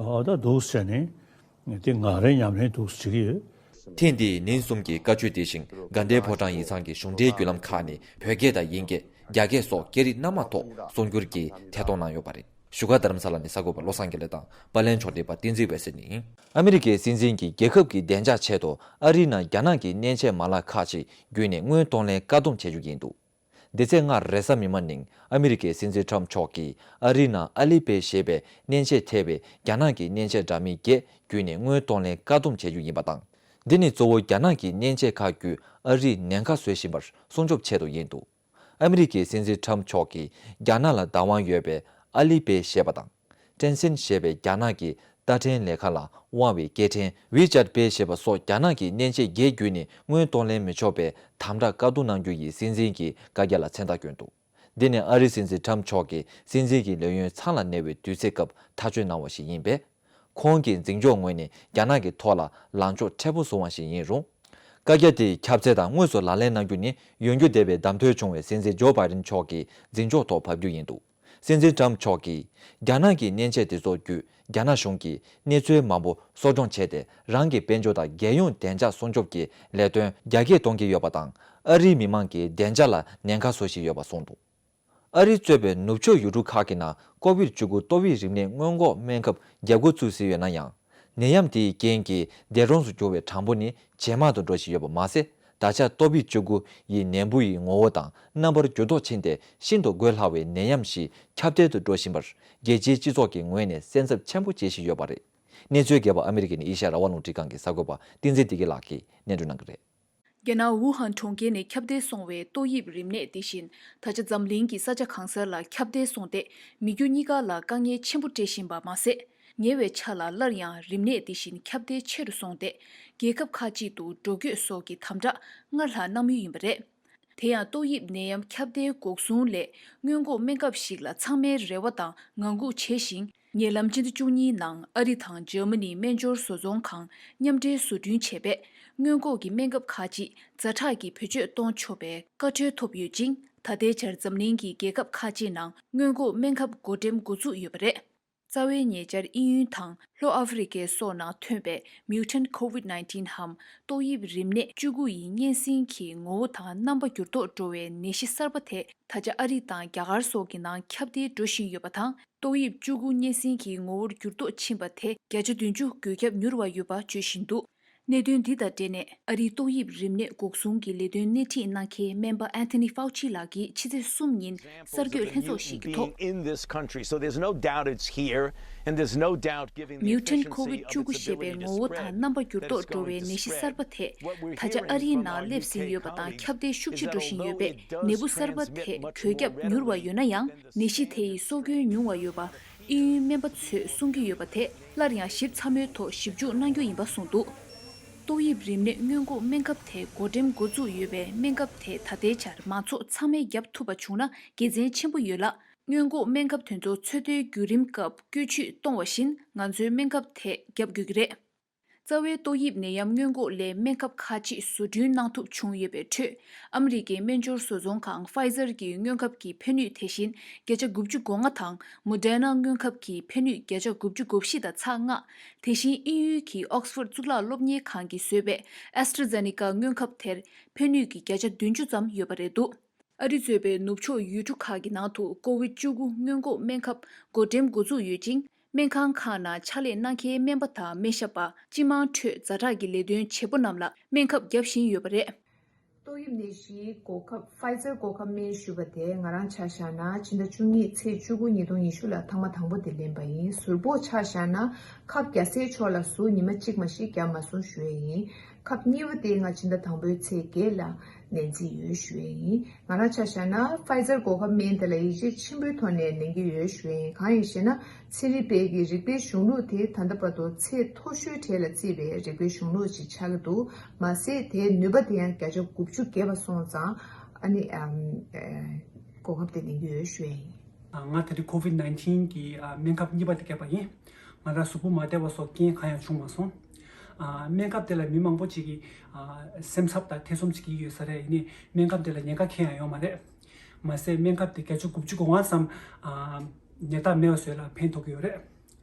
འོ་ད་འདུག་སེ་བྱས་ནས་དེ་ང་རའི་ཉམས་ལེན་འདུག་སེ་བྱེད་ཀྱི་ཡོད། ཐེངས་འདིའི་ཉིན་གསུམ་གྱི་བཀའ་ཆོས་དེ་བཞིན་དགའ་ལྡན་ཕོ་བྲང་ཡིག་ཚང་གི་གཞུང་འབྲེལ་བརྒྱུད་ལམ་ཁག་ནས་བོད་སྐད་དང་དབྱིན་སྐད། རྒྱ་སྐད་སོགས་སྐད་རིགས་སྣ་མང་ཐོག་གསུང་སྒྱུར་གྱིས་ཐད་གཏོང་གནང་ཡོད་པ་རེད། བཞུགས་སྒར་རྡ་རམ་ས་ལ་ནས་གསར་འགོད་པ་བློ་བཟང་དགེ་ལེགས་དང་པར་ལེན་ཕྱོགས་སྒྲིག་པ་བསྟན་འཛིན་འོད་ཟེར་ནས། ཨ་མི་རི་ཀའི་སྲིད་འཛིན་གྱིས་རྒྱལ་ཁབ་ཀྱི་བདེ་འཇགས་ཆེད་དུ་ཨ་རིའི་ནང་རྒྱ་ནག་གི་མཉེན་ཆས་མ་ལག་ཁག་ཅིག་བརྒྱུད་ནས་དངུལ་གཏོང་ལེན་བཀག་སྡོམ་བྱེད་རྒྱུ་ཡིན་འདུག། འདི་ཚེས་ལྔ་རེས་གཟའ་མིག་དམར་ཉིན་ཨ་མི་རི་ཀའི་སྲིད་འཛིན་ཁྲམ་མཆོག་གིས་ཨ་རིའི་ནང་ཨ་ལི་པེ་ཞེས་པའི་མཉེན་ཆས་ཐེ་བའི་རྒྱ་ནག་གི་མཉེན་ཆས་འདྲ་མིན་བརྒྱད་བརྒྱུད་ནས་དངུལ་གཏོང་ལེན་བཀག་སྡོམ་བྱེད་རྒྱུ་ཡིན་པ་དང་། འདི་ནི་གཙོ་བོ་རྒྱ་ནག་གི་མཉེན་ཆས་ཁག་བརྒྱུད་ཨ་རིར་ཉེན་ཁ་བཟོ་བཞིན་པར་སྲུང་སྐྱོབ་ཆེད་དུ་ཡིན་འདུག། ཨ་མི་རི་ཀའི་སྲིད་འཛིན་ཁྲམ་མཆོག་གིས་རྒྱ་ནག་ལ་བདག་དབང་ཡོད་པའི་ཨ་ལི་པེ་ཞེས་པ་དང་། ཀྲན་སན་ཞེས་པའི་རྒྱ་ནག་གི་ རྟ་ཕྲན་ལས་ཁ་ལ་དབང་བའི་སྐད་འཕྲིན་WeChat Pay ཞེས་པ་སོགས་རྒྱ་ནག་གི་མནན་ཆས་བརྒྱད་བརྒྱུད་ནས་དངུལ་གཏོང་ལེན་མི་ཆོག་པའི་དམ་དྲག་བཀག་སྡོམ་གནང་རྒྱུ་ཡི་སྲིད་འཛིན་གྱི་བཀའ་རྒྱ་ལ་མཚན་རྟགས་བསྐྱོན་འདུག་འདི་ནི་ཨ་རིའི་སྲིད་འཛིན་ཊམ་མཆོག་གིས་སྲིད་འཛིན་གྱི་ལས་ཡུན་ཚང་ལ་གནས་པའི་དུས་ཚིགས་སྐབས་ཐག་གཅོད་གནང་བ་ཞིག་ཡིན་པས། ཁོང་གི་འཛིན་སྐྱོང་ངོས་ནས་རྒྱ་ནག་གི་ཐོག་ལ་ལངས་ཕྱོགས་མཁྲེགས་པོ་བཟུང་བ་ཞིག་ཡིན་རུང་། བཀའ་རྒྱ་དེའི་ཁྱབ་ཚད་དང་དངོས་སུ་ལག་ལེན་གནང་རྒྱུ་ནི་ཡོང་རྒྱུ་འདས་པའི་བདམས་ཐོན་བྱུང་བའི་སྲིད་འཛིན་ཇོ་བྷའི་ཌེན་མཆོག་གི་འཛིན་སྐྱོང་ཐོག་བབས་རྒྱུ་ཡིན་འདུག་སྲིད་འཛིན་ཊམ་མཆོག་གིས། རྒྱ་ནག་གི་མནན་ཆས་དེ་ཚོ་བརྒྱུད་རྒྱ་ནག་གཞུང་གིས་གནས་ཚུལ་མང་པོ་གསོ་སྐྱོང་བྱས་ཏེ། རང་གི་དཔལ་འབྱོར་དང་རྒྱལ་ཡོངས་བདེ་འཇགས་སྲུང་སྐྱོབ་ཀྱི་ལས་དོན་རྒྱ་སྐྱེད་གཏོང་གི་ཡོད་པ་དང་། ཨ་རིའི་མི་མང་གི་བདེ་འཇགས་ལ་ཉེན་ཁ་བཟོ་བཞིན་ཡོད་པ་གསུངས་འདུག་ཨ་རི་གཙོས་པའི་ནུབ་ཕྱོགས་ཡུལ་གྲུ་ཁག་གི་ནང་ཀོ་བིཌ་བཅུ་དགུ་ཏོག་དབྱིབས་རིམས་ནད་སྔོན་འགོག་སྨན་ཁབ་བརྒྱབ་འགོ་བཙུགས་ཟིན་ཡོད་ན་ཡང་། ནད་ཡམས་དེའི་རྐྱེན་གྱིས་འདས་གྲོངས་སུ་གྱུར་བའི་གྲངས་འབོར་ནི་ཇེ་མང་དུ་འགྲོ་བཞིན་ཡོད་པ་མ་ཟད། ད་ཆ་ཏོག་དབྱིབས་བཅུ་དགུ་ཡི་ནད་འབུ་ཡི་ངོ་བོ་དང་རྣམ་པར་འགྱུར་ལྡོག་ཕྱིན་ཏེ། ཤིན་ཏུ་འགོས་སླ་བའི་ནད་ཡམས་ཤིག་ཁྱབ་གདལ་དུ་འགྲོ་བཞིན་པར། རྒྱལ་སྤྱིའི་སྤྱི་ཚོགས་ཀྱི་ངོས་ནས་སེམས་འཚབ་ཆེན་པོ་བྱེད་བཞིན་ཡོད་པ་རེད། གནས་ཚུལ་རྒྱས་པ་ཨ་མི་རི་ཀའི་ནས་ཨེ་ཤ་ཡ་རང་དབང་རླུང་འཕྲིན་ཁང་གི་གསར་འགོད་པ་བསྟན་འཛིན་བདེ་སྐྱིད་ལགས་ཀྱིས་སྙན་སྒྲོན་གནང་གི་རེད། རྒྱ་ནག་ཝུ་ཧན་གྲོང་ཁྱེར་ནས་ཁྱབ་གདལ་སོང་བའི་ཏོག་དབྱིབས་རིམས་ནད་དེ་བཞིན། ད་ཆ་འཛམ་གླིང་གི་ས་ཆ་གང་སར་ལ་ཁྱབ་གདལ་སོང་སྟེ། མི་རྒྱུ་གཉིས་ཀ་ལ་དཀའ་ངལ་ཆེན་པོ་སྤྲད་བཞིན་པ་མ་ཟད། ཉེ་བའི་ཆར་ལ་སླར་ཡང་རིམས་ནད་དེ་བཞིན་ཁྱབ་གདལ་ཆེ་རུ་སོང་སྟེ། རྒྱལ་ཁབ་ཁག་ཅིག་ཏུ་འགྲོ་སྐྱོད་སོགས་ཀྱི་དམ་དྲག་སྔར་ལྷག་གནང་མུས་ཡིན་པ་རེད། དེ་ཡང་ཏོག་དབྱིབས་ནད་ཡམས་ཁྱབ་གདལ་འགོག་སྲུང་སླད་སྔོན་འགོག་སྨན་ཁབ་ཞིག་ལ་ཚང་མས་རེ་བ་དང་ངང་སྒུག་བྱས་ཤིང་། ཉེ་ལམ་སྤྱི་ཟླ་བཅུ་གཉིས་ནང་ཨ་རི་དང་འཇར་མ་ནིའི་སྨན་སྦྱོར་བཟོ་ཚོང་ཁང་མཉམ་འབྲེལ་བཟོ་སྐྲུན་བྱས་པས། སྔོན་འགོག་གི་སྨན་ཁབ་ཁག་ཅིག་ཛ་དྲག་གི་བེད་སྤྱོད་གཏོང་ཆོག་པའི་བཀའ་འཁྲོལ་ཐོབ་ཡོད་ཅིང་། ད་ལྟའི་ཆར་འཛམ་གླིང་གི་རྒྱལ་ཁབ་ཁག་ཅིག་ནང་སྔོན་འགོག་སྨན་ཁབ་བགོ་འགྲེམས་འགོ་བཙུགས་ཡོད་པ་རེད། རྩ་བའི་ཉེ་ཆར་དབྱིན་ཡུལ་དང་ལྷོ་ཨ་ཧྥེ་རི་ཁའི་སོགས་ནང་ཐོན་པའི་Mutant COVID nineteen འམ་ཏོག་དབྱིབས་རིམས་ནད་བཅུ་དགུ་ཡི་གཉན་སྲིན་གྱི་ངོ་བོ་དང་རྣམ་པ་འགྱུར་ལྡོག་འགྲོ་བའི་ནད་གཞི་གསར་པ་དེ་ད་ཆ་ཨ་རི་དང་རྒྱ་གར་སོགས་ཀྱི་ནང་ཁྱབ་གདལ་འགྲོ་བཞིན་ཡོད་པ་དང་། ཏོག་དབྱིབས་བཅུ་དགུ་གཉན་སྲིན་གྱི་ངོ་བོར་འགྱུར་ལྡོག་ཕྱིན་པ་དེ་བརྒྱ་ཆ་བདུན་ཅུ་འགོས་ཁྱབ་མྱུར་བ་ཡོད་པ་བརྗོད་བཞིན་འདུག་གནད་དོན་འདི་དང་འབྲེལ་ནས་ཨ་རིའི་ཏོག་དབྱིབས་རིམས་ནད་འགོག་སྲུང་གི་ལས་དོན་སྣེ་ཁྲིད་གནང་མཁན་སྨན་པ་Anthony Fauci ལགས་ཀྱིས་ཕྱི་ཚེས་གསུམ་ཉིན་གསར་འགོད་ལྷན་ཚོགས་ཤིག་གི་ཐོག Mutant COVID བཅུ་དགུ་ཞེས་པའི་ངོ་བོ་དང་རྣམ་པ་འགྱུར་ལྡོག་འགྲོ་བའི་ནད་གཞི་གསར་པ་དེ་ད་ཆ་ཨ་རིའི་ནང་སླེབས་ཟིན་ཡོད་པ་དང་ཁྱབ་གདལ་ཤུགས་ཆེ་འགྲོ་བཞིན་ཡོད་པས། ནད་འབུ་གསར་པ་དེ་འགོས་ཁྱབ་མྱུར་བ་ཡོད་ན་ཡང་། ནད་གཞི་དེ་ཡི་སྲོག་སྐྱོན་ཉུང་བ་ཡོད་པ་དབྱིན་ཡུལ་སྨན་པ་ཚོས་གསུང་གི་ཡོད་པ་དེ་སླར་ཡང་ཞིབ་ཚགས་མོའི་ཐོག་ཞིབ་འཇུག་གནང་རྒྱུ་ཡིན་པ་གསུངས་འདུག་ཏོག་དབྱིབས་རིམས་ནད་སྔོན་འགོག་སྨན་ཁབ་དེ་བགོ་འགྲེམས་འགོ་བཙུགས་ཡོད་པས། སྨན་ཁབ་དེ་ད་ལྟའི་ཆར་མང་ཚོགས་ཚང་མས་བརྒྱབ་ཐུབ་པ་བྱུང་ན་དགེ་མཚན་ཆེན་པོ་ཡོད་ལ། སྔོན་འགོག་སྨན་ཁབ་དེ་ཚོ་ཚོད་ལྟའི་བརྒྱུད་རིམ་སྐབས་བཀོལ་སྤྱོད་གཏོང་བ་བཞིན་ང་ཚོའི་སྨན་ཁབ་དེ་བརྒྱབ་དགོས་ཀྱི་རེད། རྩ་བའི་ཏོག་དབྱིབས་ནད་ཡམས་སྔོན་འགོག་སླད་སྨན་ཁབ་ཁག་ཅིག་བཟོ་སྐྲུན་གནང་ཐུབ་བྱུང་ཡོད་པའི་ཁྲོད། ཨ་མི་རི་ཀའི་སྨན་སྦྱོར་བཟོ་ཚོང་ཁང་Pfizer གྱི་སྔོན་ཁབ་ཀྱི་ཕན་ནུས་དེ་བཞིན་བརྒྱ་ཆ་དགུ་བཅུ་གོ་ལྔ་དང་Moderna སྔོན་ཁབ་ཀྱི་ཕན་ནུས་བརྒྱ་ཆ་དགུ་བཅུ་གོ་བཞི་དང་ཚེག་ལྔ། དེ་བཞིན་དབྱིན་ཡུལ་གྱི་Oxford གཙུག་ལག་སློབ་གཉེར་ཁང་གིས་བཟོས་པའི་AstraZeneca སྔོན་ཁབ་དེར་ཕན་ནུས་ཀྱི་བརྒྱ་ཆ་བདུན་ཅུ་ཙམ་ཡོད་པ་རེད་འདུག་ཨ་རི་གཙོས་པའི་ནུབ་ཕྱོགས་ཡུལ་གྲུ་ཁག་གི་ནང་དུ་ཀོ་བིཌ་བཅུ་དགུ་སྔོན་འགོག་སྨན་ཁབ་བགོ་འགྲེམས་འགོ་བཙུགས་ཡོད་ཅིང་། སྨན་ཁང་ཁག་ནང་ཕྱག་ལས་གནང་མཁན་སྨན་པ་དང་སྨན་ཞབས་པ། སྤྱི་དམངས་ཁྲོད་ཛ་དྲག་གི་ལས་དོན་བྱེད་པོ་རྣམས་ལ་སྨན་ཁབ་བརྒྱབ་བཞིན་ཡོད་པ་རེད། ཏོག་དབྱིབས་ནད་གཞིའི་འགོག་ཁབ་Pfizer འགོག་ཁབ་སྨན་ཞུས་པ་དེ་ང་རང་ཆ་བཞག་ན་ཕྱི་ཟླ་བཅུ་གཉིས་ཚེས་བཅུ་དགུ་ཉིས་སྟོང་ཉི་ཤུ་ལ་ཐེངས་མ་དང་པོ་དེ་ལེན་པ་ཡིན། ཟུར་ཕོགས་ཆ་བཞག་ན་ཁབ་བརྒྱ་ཟེར་ཕྱོགས་ལ་ཟུར་ཉི་མ་གཅིག་མ་ཞིག་བརྒྱབ་མ་སོང་ཞུ་ཡས་ཡིན། ཁབ་གཉིས་པ་དེ་ང་ཕྱི་ཟླ་དང་པོའི་ཚེས་བརྒྱད་ལ་ལེན་རྩིས་ཡོད་ཞུ་ཡས་ཡིན། ང་རང་ཆ་བཞག་ན་Pfizer འགོག་ཁབ་སྨན་དེ་ལ་ཡིད་ཆེས་ཆེན་པོའི་ཐོག་ནས་ལེན་གྱི་ཡོད་ཞུ་ཡས་ཡིན། གང་ཡིན་ཞེ་ན། ཚན་རིག་པའི་གི་རིག་པའི་གཞུང་ལུགས་དེ་ད་ལྟ་བར་དུ་ཚད་མཐོ་ཤོས་གྲས་ལ་བརྩིས་པའི་རིག་པའི་གཞུང་ལུགས་ཤིག་ཆགས་ཀྱི་འདུག་མ་ཟད་དེའི་ནུས་པ་དེ་ཡང་བརྒྱ་ཆ་དགུ་བཅུ་བརྒལ་བ་སོང་ཙང་ཨ་ནི་ཨམ་ཨེ་གོ་སྐབས་དེ་ལེན་གྱི་ཡོད་ཞུ་ཡས་ཡིན། ང་ད་རེས་ཀོ་ཝིཌ་ནའིན་ཊིན་གི་ཨ་སྨན་ཁབ་གཉིས་པ་དེ་བརྒྱབ་པ་ཡིན། ང་རང་གཟུགས་པོ་མ་བདེ་བ་སོགས་རྐྱེན་གང་ཡང་བྱུང་མ་སོང་། ཨ་སྨན་ཁབ་དེ་ལ་མི་མང་པོ་ཅིག་གིས་ཨ་སེམས་འཚབ་དང་ཐེ་ཚོམ་ཅིག་བྱེད་ཀྱི་ཡོད་ས་རེད། ཡིན་ནའི་སྨན་ཁབ་དེ་ལ་ཉེན་ཁ་གང་ཡང་ཡོད་མ་རེད། མ་ཟད་སྨན་ཁབ་དེ་བརྒྱ་ཆ་དགུ་བཅུ་གོ་ལྔ་ཙམ་ཨ་ནད་རྟགས་མེད་པ་བཟོ་ཡས་ལ་ཕན་ཐོགས་ཀྱི་ཡོད་རེད།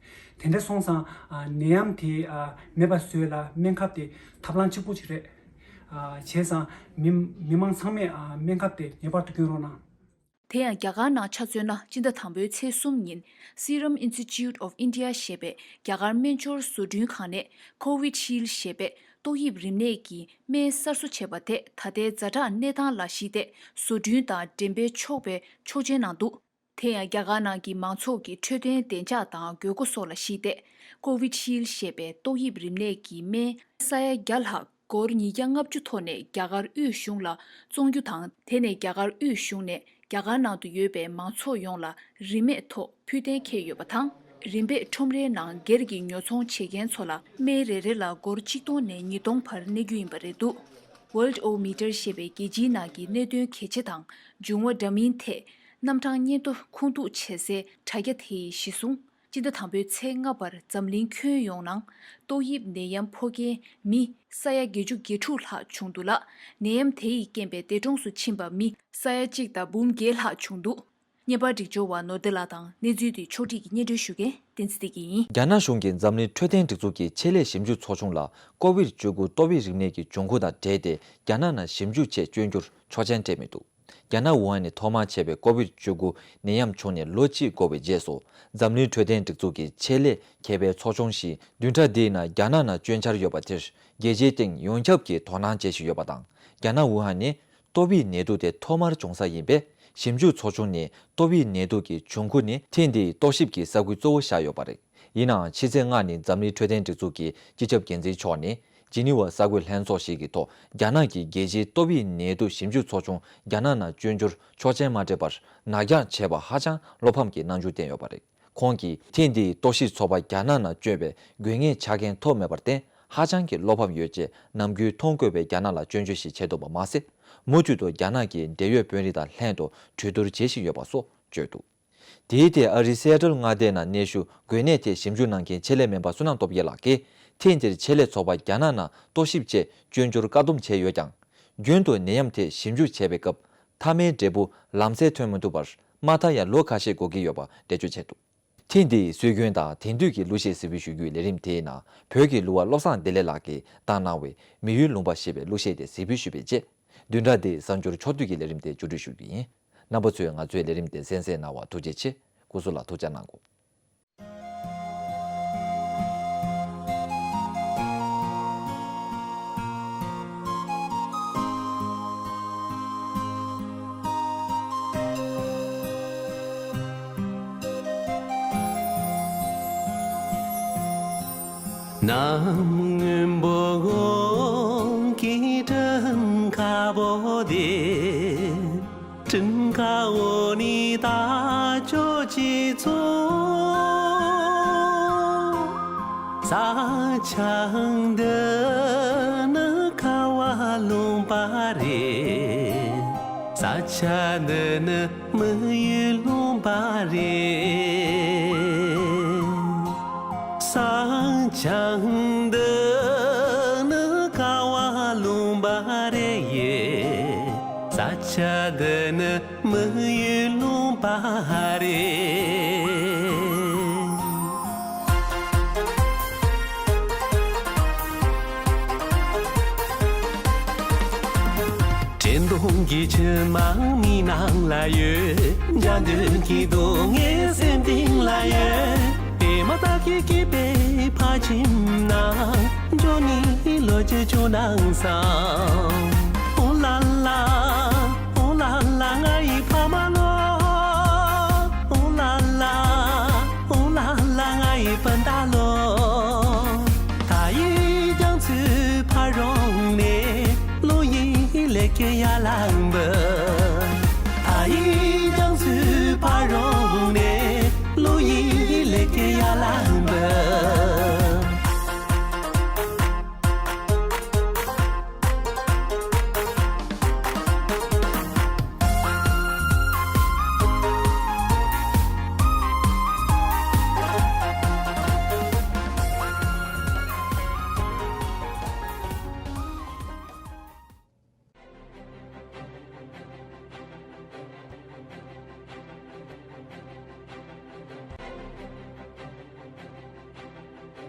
དེ་འདྲ་སོང་ཙང་ཨ་ནད་ཡམས་དེ་ཨ་མེད་པ་བཟོ་ཡས་ལ་སྨན་ཁབ་དེ་ཐབས་ལམ་གཅིག་པུ་ཅིག་རེད། ཨ་བྱས་ཙང་མི་མི་མང་ཚང་མས་ཨ་སྨན་ཁབ་དེ་ངེས་པར་དུ་སྐྱོན་རོགས་གནང་། དེ་ཡང་རྒྱ་གར་ནང་ཆ་མཚོན་ན་སྤྱི་ཟླ་དང་པོའི་ཚེས་གསུམ་ཉིན་Serum Institute of India ཞེས་པའི་རྒྱ་གར་སྨན་སྦྱོར་བཟོ་སྐྲུན་ཁང་ནས་Covishield ཞེས་པའི་ཏོག་དབྱིབས་རིམས་ནད་ཀྱི་སྨན་གསར་བཟོ་བྱས་པ་དེ་ད་ལྟའི་ཛ་དྲག་གནས་སྟངས་ལ་གཞིགས་ཏེ་བཟོ་སྐྲུན་དང་འགྲེམས་སྤེལ་ཆོག་པའི་ཆོག་མཆན་གནང་འདུག་དེ་ཡང་རྒྱ་གར་ནང་གི་མང་ཚོགས་ཀྱི་འཕྲོད་བསྟེན་བདེ་འཇགས་དང་དགོས་མཁོ་སོགས་ལ་གཞིགས་ཏེ་Covishield ཞེས་པའི་ཏོག་དབྱིབས་རིམས་ནད་ཀྱི་སྨན་ས་ཡ་བརྒྱ་ལྷག་སྒོར་ཉིས་བརྒྱ་ལྔ་བཅུ་ཐོག་ནས་རྒྱ་གར་དབུས་གཞུང་ལ་བཙོང་རྒྱུ་དང་། དེ་ནས་རྒྱ་གར་དབུས་གཞུང་ནས་རྒྱ་གར་ནང་དུ་ཡོད་པའི་མང་ཚོགས་ཡོངས་ལ་རིན་མེད་ཐོག་ཕུལ་གཏན་འཁེལ་ཡོད་པ་དང་ རིམ་པས་ཁྲོམ་རའི་ནང་སྒེར་གྱི་ཉོ་ཚོང་བྱེད་མཁན་ཚོ་ལ་སྨན་རེ་རེ་ལ་སྒོར་ཆིག་སྟོང་ནས་ཉིས་སྟོང་བར་གནས་རྒྱུ་ཡིན་པ་རེད་འདུག World O Meter ཞེས་པའི་རྒྱལ་སྤྱིའི་ནང་གི་གནད་དོན་གལ་ཆེ་དང་འབྱུང་བ་འདྲ་མིན་ཐད་རྣམ་གྲངས་སྙན་ཐོ་ཁུངས་གཏུག་བྱེད་སའི་དྲ་རྒྱ་དེ་ཡིས་གཞི་བཟུང་། སྤྱི་ཟླ་དང་པོའི་ཚེས་ལྔ་བར་འཛམ་གླིང་ཁྱོན་ཡོངས་ནང་ཏོག་དབྱིབས་ནད་ཡམས་ཕོག་མཁན་མི་ས་ཡ་བརྒྱད་ཅུ་གྱ་དྲུག་ལྷག་བྱུང་འདུག་ལ། ནད་ཡམས་དེ་ཡི་རྐྱེན་པས་འདས་གྲོངས་སུ་ཕྱིན་པ་མི་ས་ཡ་གཅིག་དང་འབུམ་བརྒྱད་ལྷག་བྱུང་འདུག་བརྙན་པར་སྒྲིག་སྦྱོར་བ་ནོར་བདེ་ལགས་དང་གནས་ཚུལ་དེ་ཕྱོགས་སྒྲིག་གིས་སྙན་སྒྲོན་ཞུ་མཁན་བསྟན་འཛིན་བདེ་སྐྱིད་ཡིན། རྒྱ་ནག་གཞུང་གིས་འཛམ་གླིང་འཕྲོད་བསྟེན་སྒྲིག་འཛུགས་ཀྱི་ཆེད་ལས་ཞིབ་འཇུག་ཚོགས་ཆུང་ལ་ཀོ་བིད་བཅུ་དགུ་ཏོག་དབྱིབས་རིམས་ནད་ཀྱི་འབྱུང་ཁུངས་དང་འབྲེལ་ཏེ་རྒྱ་ནག་ནང་ཞིབ་འཇུག་ཆེད་སྐྱོན་རྒྱུར་ཆོག་མཆན་སྤྲད་མི་འདུག་རྒྱ་ནག་ཝུ་ཧན་ནས་ཐོག་མར་མཆེད་པའི་ཀོ་བིད་བཅུ་དགུ་ནད་ཡམས་བྱུང་ནས་ལོ་གཅིག་འགོར་བའི་རྗེས་སུ། འཛམ་གླིང་འཕྲོད་བསྟེན་སྒྲིག་འཛུགས་ཀྱི་ཆེད་ལས་མཁས་པའི་ཚོགས་ཆུང་ཞིག་བདུན་ཕྲག་འདིའི་ནང་རྒྱ་ནག་ནང་བཅོས་འཆར་ཡོད་པ་དེར། རྒྱལ་སྤྱིའི་སྟེང་ཡོངས་ཁྱབ་ཀྱིས་དོ་སྣང་བྱེད་བཞིན་ཡོད་པ་དང་། རྒྱ་ནག་ཝུ་ཧན་ནི་ཏོག་དབྱིབས་ནད་དུག་དེ་ཐོག་མར་བྱུང་ས་ཡིན་པས། ཞིབ་འཇུག་ཚོགས་ཆུང་ནས་ཏོག་དབྱིབས་ནད་དུག་གི་འབྱུང་ཁུངས་ནི་ཐེངས་འདིའི་རྟོག་ཞིབ་ཀྱི་ས་ཁུལ་གཙོ་བོ་བཞག་ཡོད་པ་རེད། ཡིན་ནའང་ཕྱི་ཚེས་ལྔ་ནི་འཛམ་གླིང་འཕྲོད་བསྟེན་སྒྲིག་འཛུགས་ཀྱི་སྤྱི་ཁྱབ་འགན་འཛིན་མཆོག་ནས། ཇི་ནི་ཝ་གསར་འགོད་ལྷན་ཚོགས་ཤིག་གི་ཐོག་རྒྱ་ནག་གི་རྒྱལ་སྤྱིའི་ཏོག་དབྱིབས་ནད་དུག་ཞིབ་འཇུག་ཚོགས་ཆུང་རྒྱ་ནག་ནང་བསྐྱོན་རྒྱུར་ཆོག་མཆན་མ་སྤྲད་པར་ནག་འཇགས་བྱས་པ་ཧ་ཅང་བློ་ཕམ་གྱི་རྣམ་འགྱུར་བསྟན་ཡོད་པ་རེད། ཁོང་གིས་ཐེངས་འདིའི་རྟོག་ཞིབ་ཚོགས་པ་རྒྱ་ནག་ནང་བསྐྱོན་པའི་དགོས་ངེས་ཆ་རྐྱེན་ཐོབ་མེད་པར་བརྟེན་ཧ་ཅང་གི་བློ་ཕམ་ཡོད་ཅེས་ནམ་རྒྱུན་མཐོང་དགོས་པའི་རྒྱ་ནག་ལ་སྐྱོན་བརྗོད་ཞིག་བྱེད་ཐུབ་པ་མ་ཟད། མུ་མཐུད་དུ་རྒྱ་ནག་གི་འབྲེལ་ཡོད་དཔོན་རིགས་དང་ལྷན་དུ་གྲོས་བསྡུར་བྱེད་བཞིན་ཡོད་པ་སོགས་བརྗོད་འདུག་དེའི་ཐད་ཨ་རིའི་སེ་ཨ་ཏལ་མངའ་སྡེ་ནང་གནས་བཞུགས་འགོས་ནད་ཐད་ཞིབ་འཇུག་གནང་མཁན་ཆེད་ལས་སྨན་པ་བསོད་ནམས་སྟོབས་རྒྱལ་ལགས་ཀྱིས་ཐེངས་འདིར་ཆེད་ལས་ཚོགས་པ་རྒྱ་ནག་ནང་རྟོག་ཞིབ་ཆེད་བསྐྱོན་རྒྱུར་བཀག་སྡོམ་བྱས་ཡོད་ཀྱང་། རྒྱུན་དུ་ནད་ཡམས་ཐད་ཞིབ་འཇུག་བྱེད་པའི་སྐབས། མཐའ་མའི་འབྲས་བུ་ལམ་སེལ་ཐོན་མི་ཐུབ་པར་མ་མཐའ་ཡང་ལོ་ཁ་ཤས་འགོར་གྱི་ཡོད་པ་འགྲེལ་བརྗོད་བྱས་འདུག་ཐེངས་འདིའི་སྲོལ་རྒྱུན་དང་དེང་དུས་ཀྱི་གླུ་གཞས་གཟིགས་འབུལ་ཞུ་རྒྱུའི་ལས་རིམ་དེའི་ནང་བོད་ཀྱི་གླུ་བ་བློ་བཟང་བདེ་ལེགས་ལགས་ཀྱིས་བཏང་གནང་བའི་མི་ཡུལ་ལུང་པ་ཞེས་པའི་གླུ་གཞས་དེ་གཟིགས་འབུལ་ཞུས་པའི་རྗེས། བདུན་ཕྲག་འདིའི་གསར་འགྱུར་ཕྱོགས་བསྡུས་ཀྱི་ལས་རིམ་དེ་མཇུག་སྒྲིལ་ཞུ་རྒྱུ་ཡིན། རྣམ་པ་ཚོས་ང་ཚོའི་ལས་རིམ་དེ་གསན་གཟིགས་གནང་བར་ཐུགས་རྗེ་ཆེ། སྐུ་གཟུགས་ལ་ཐུགས་ཅག་གནང་གོ།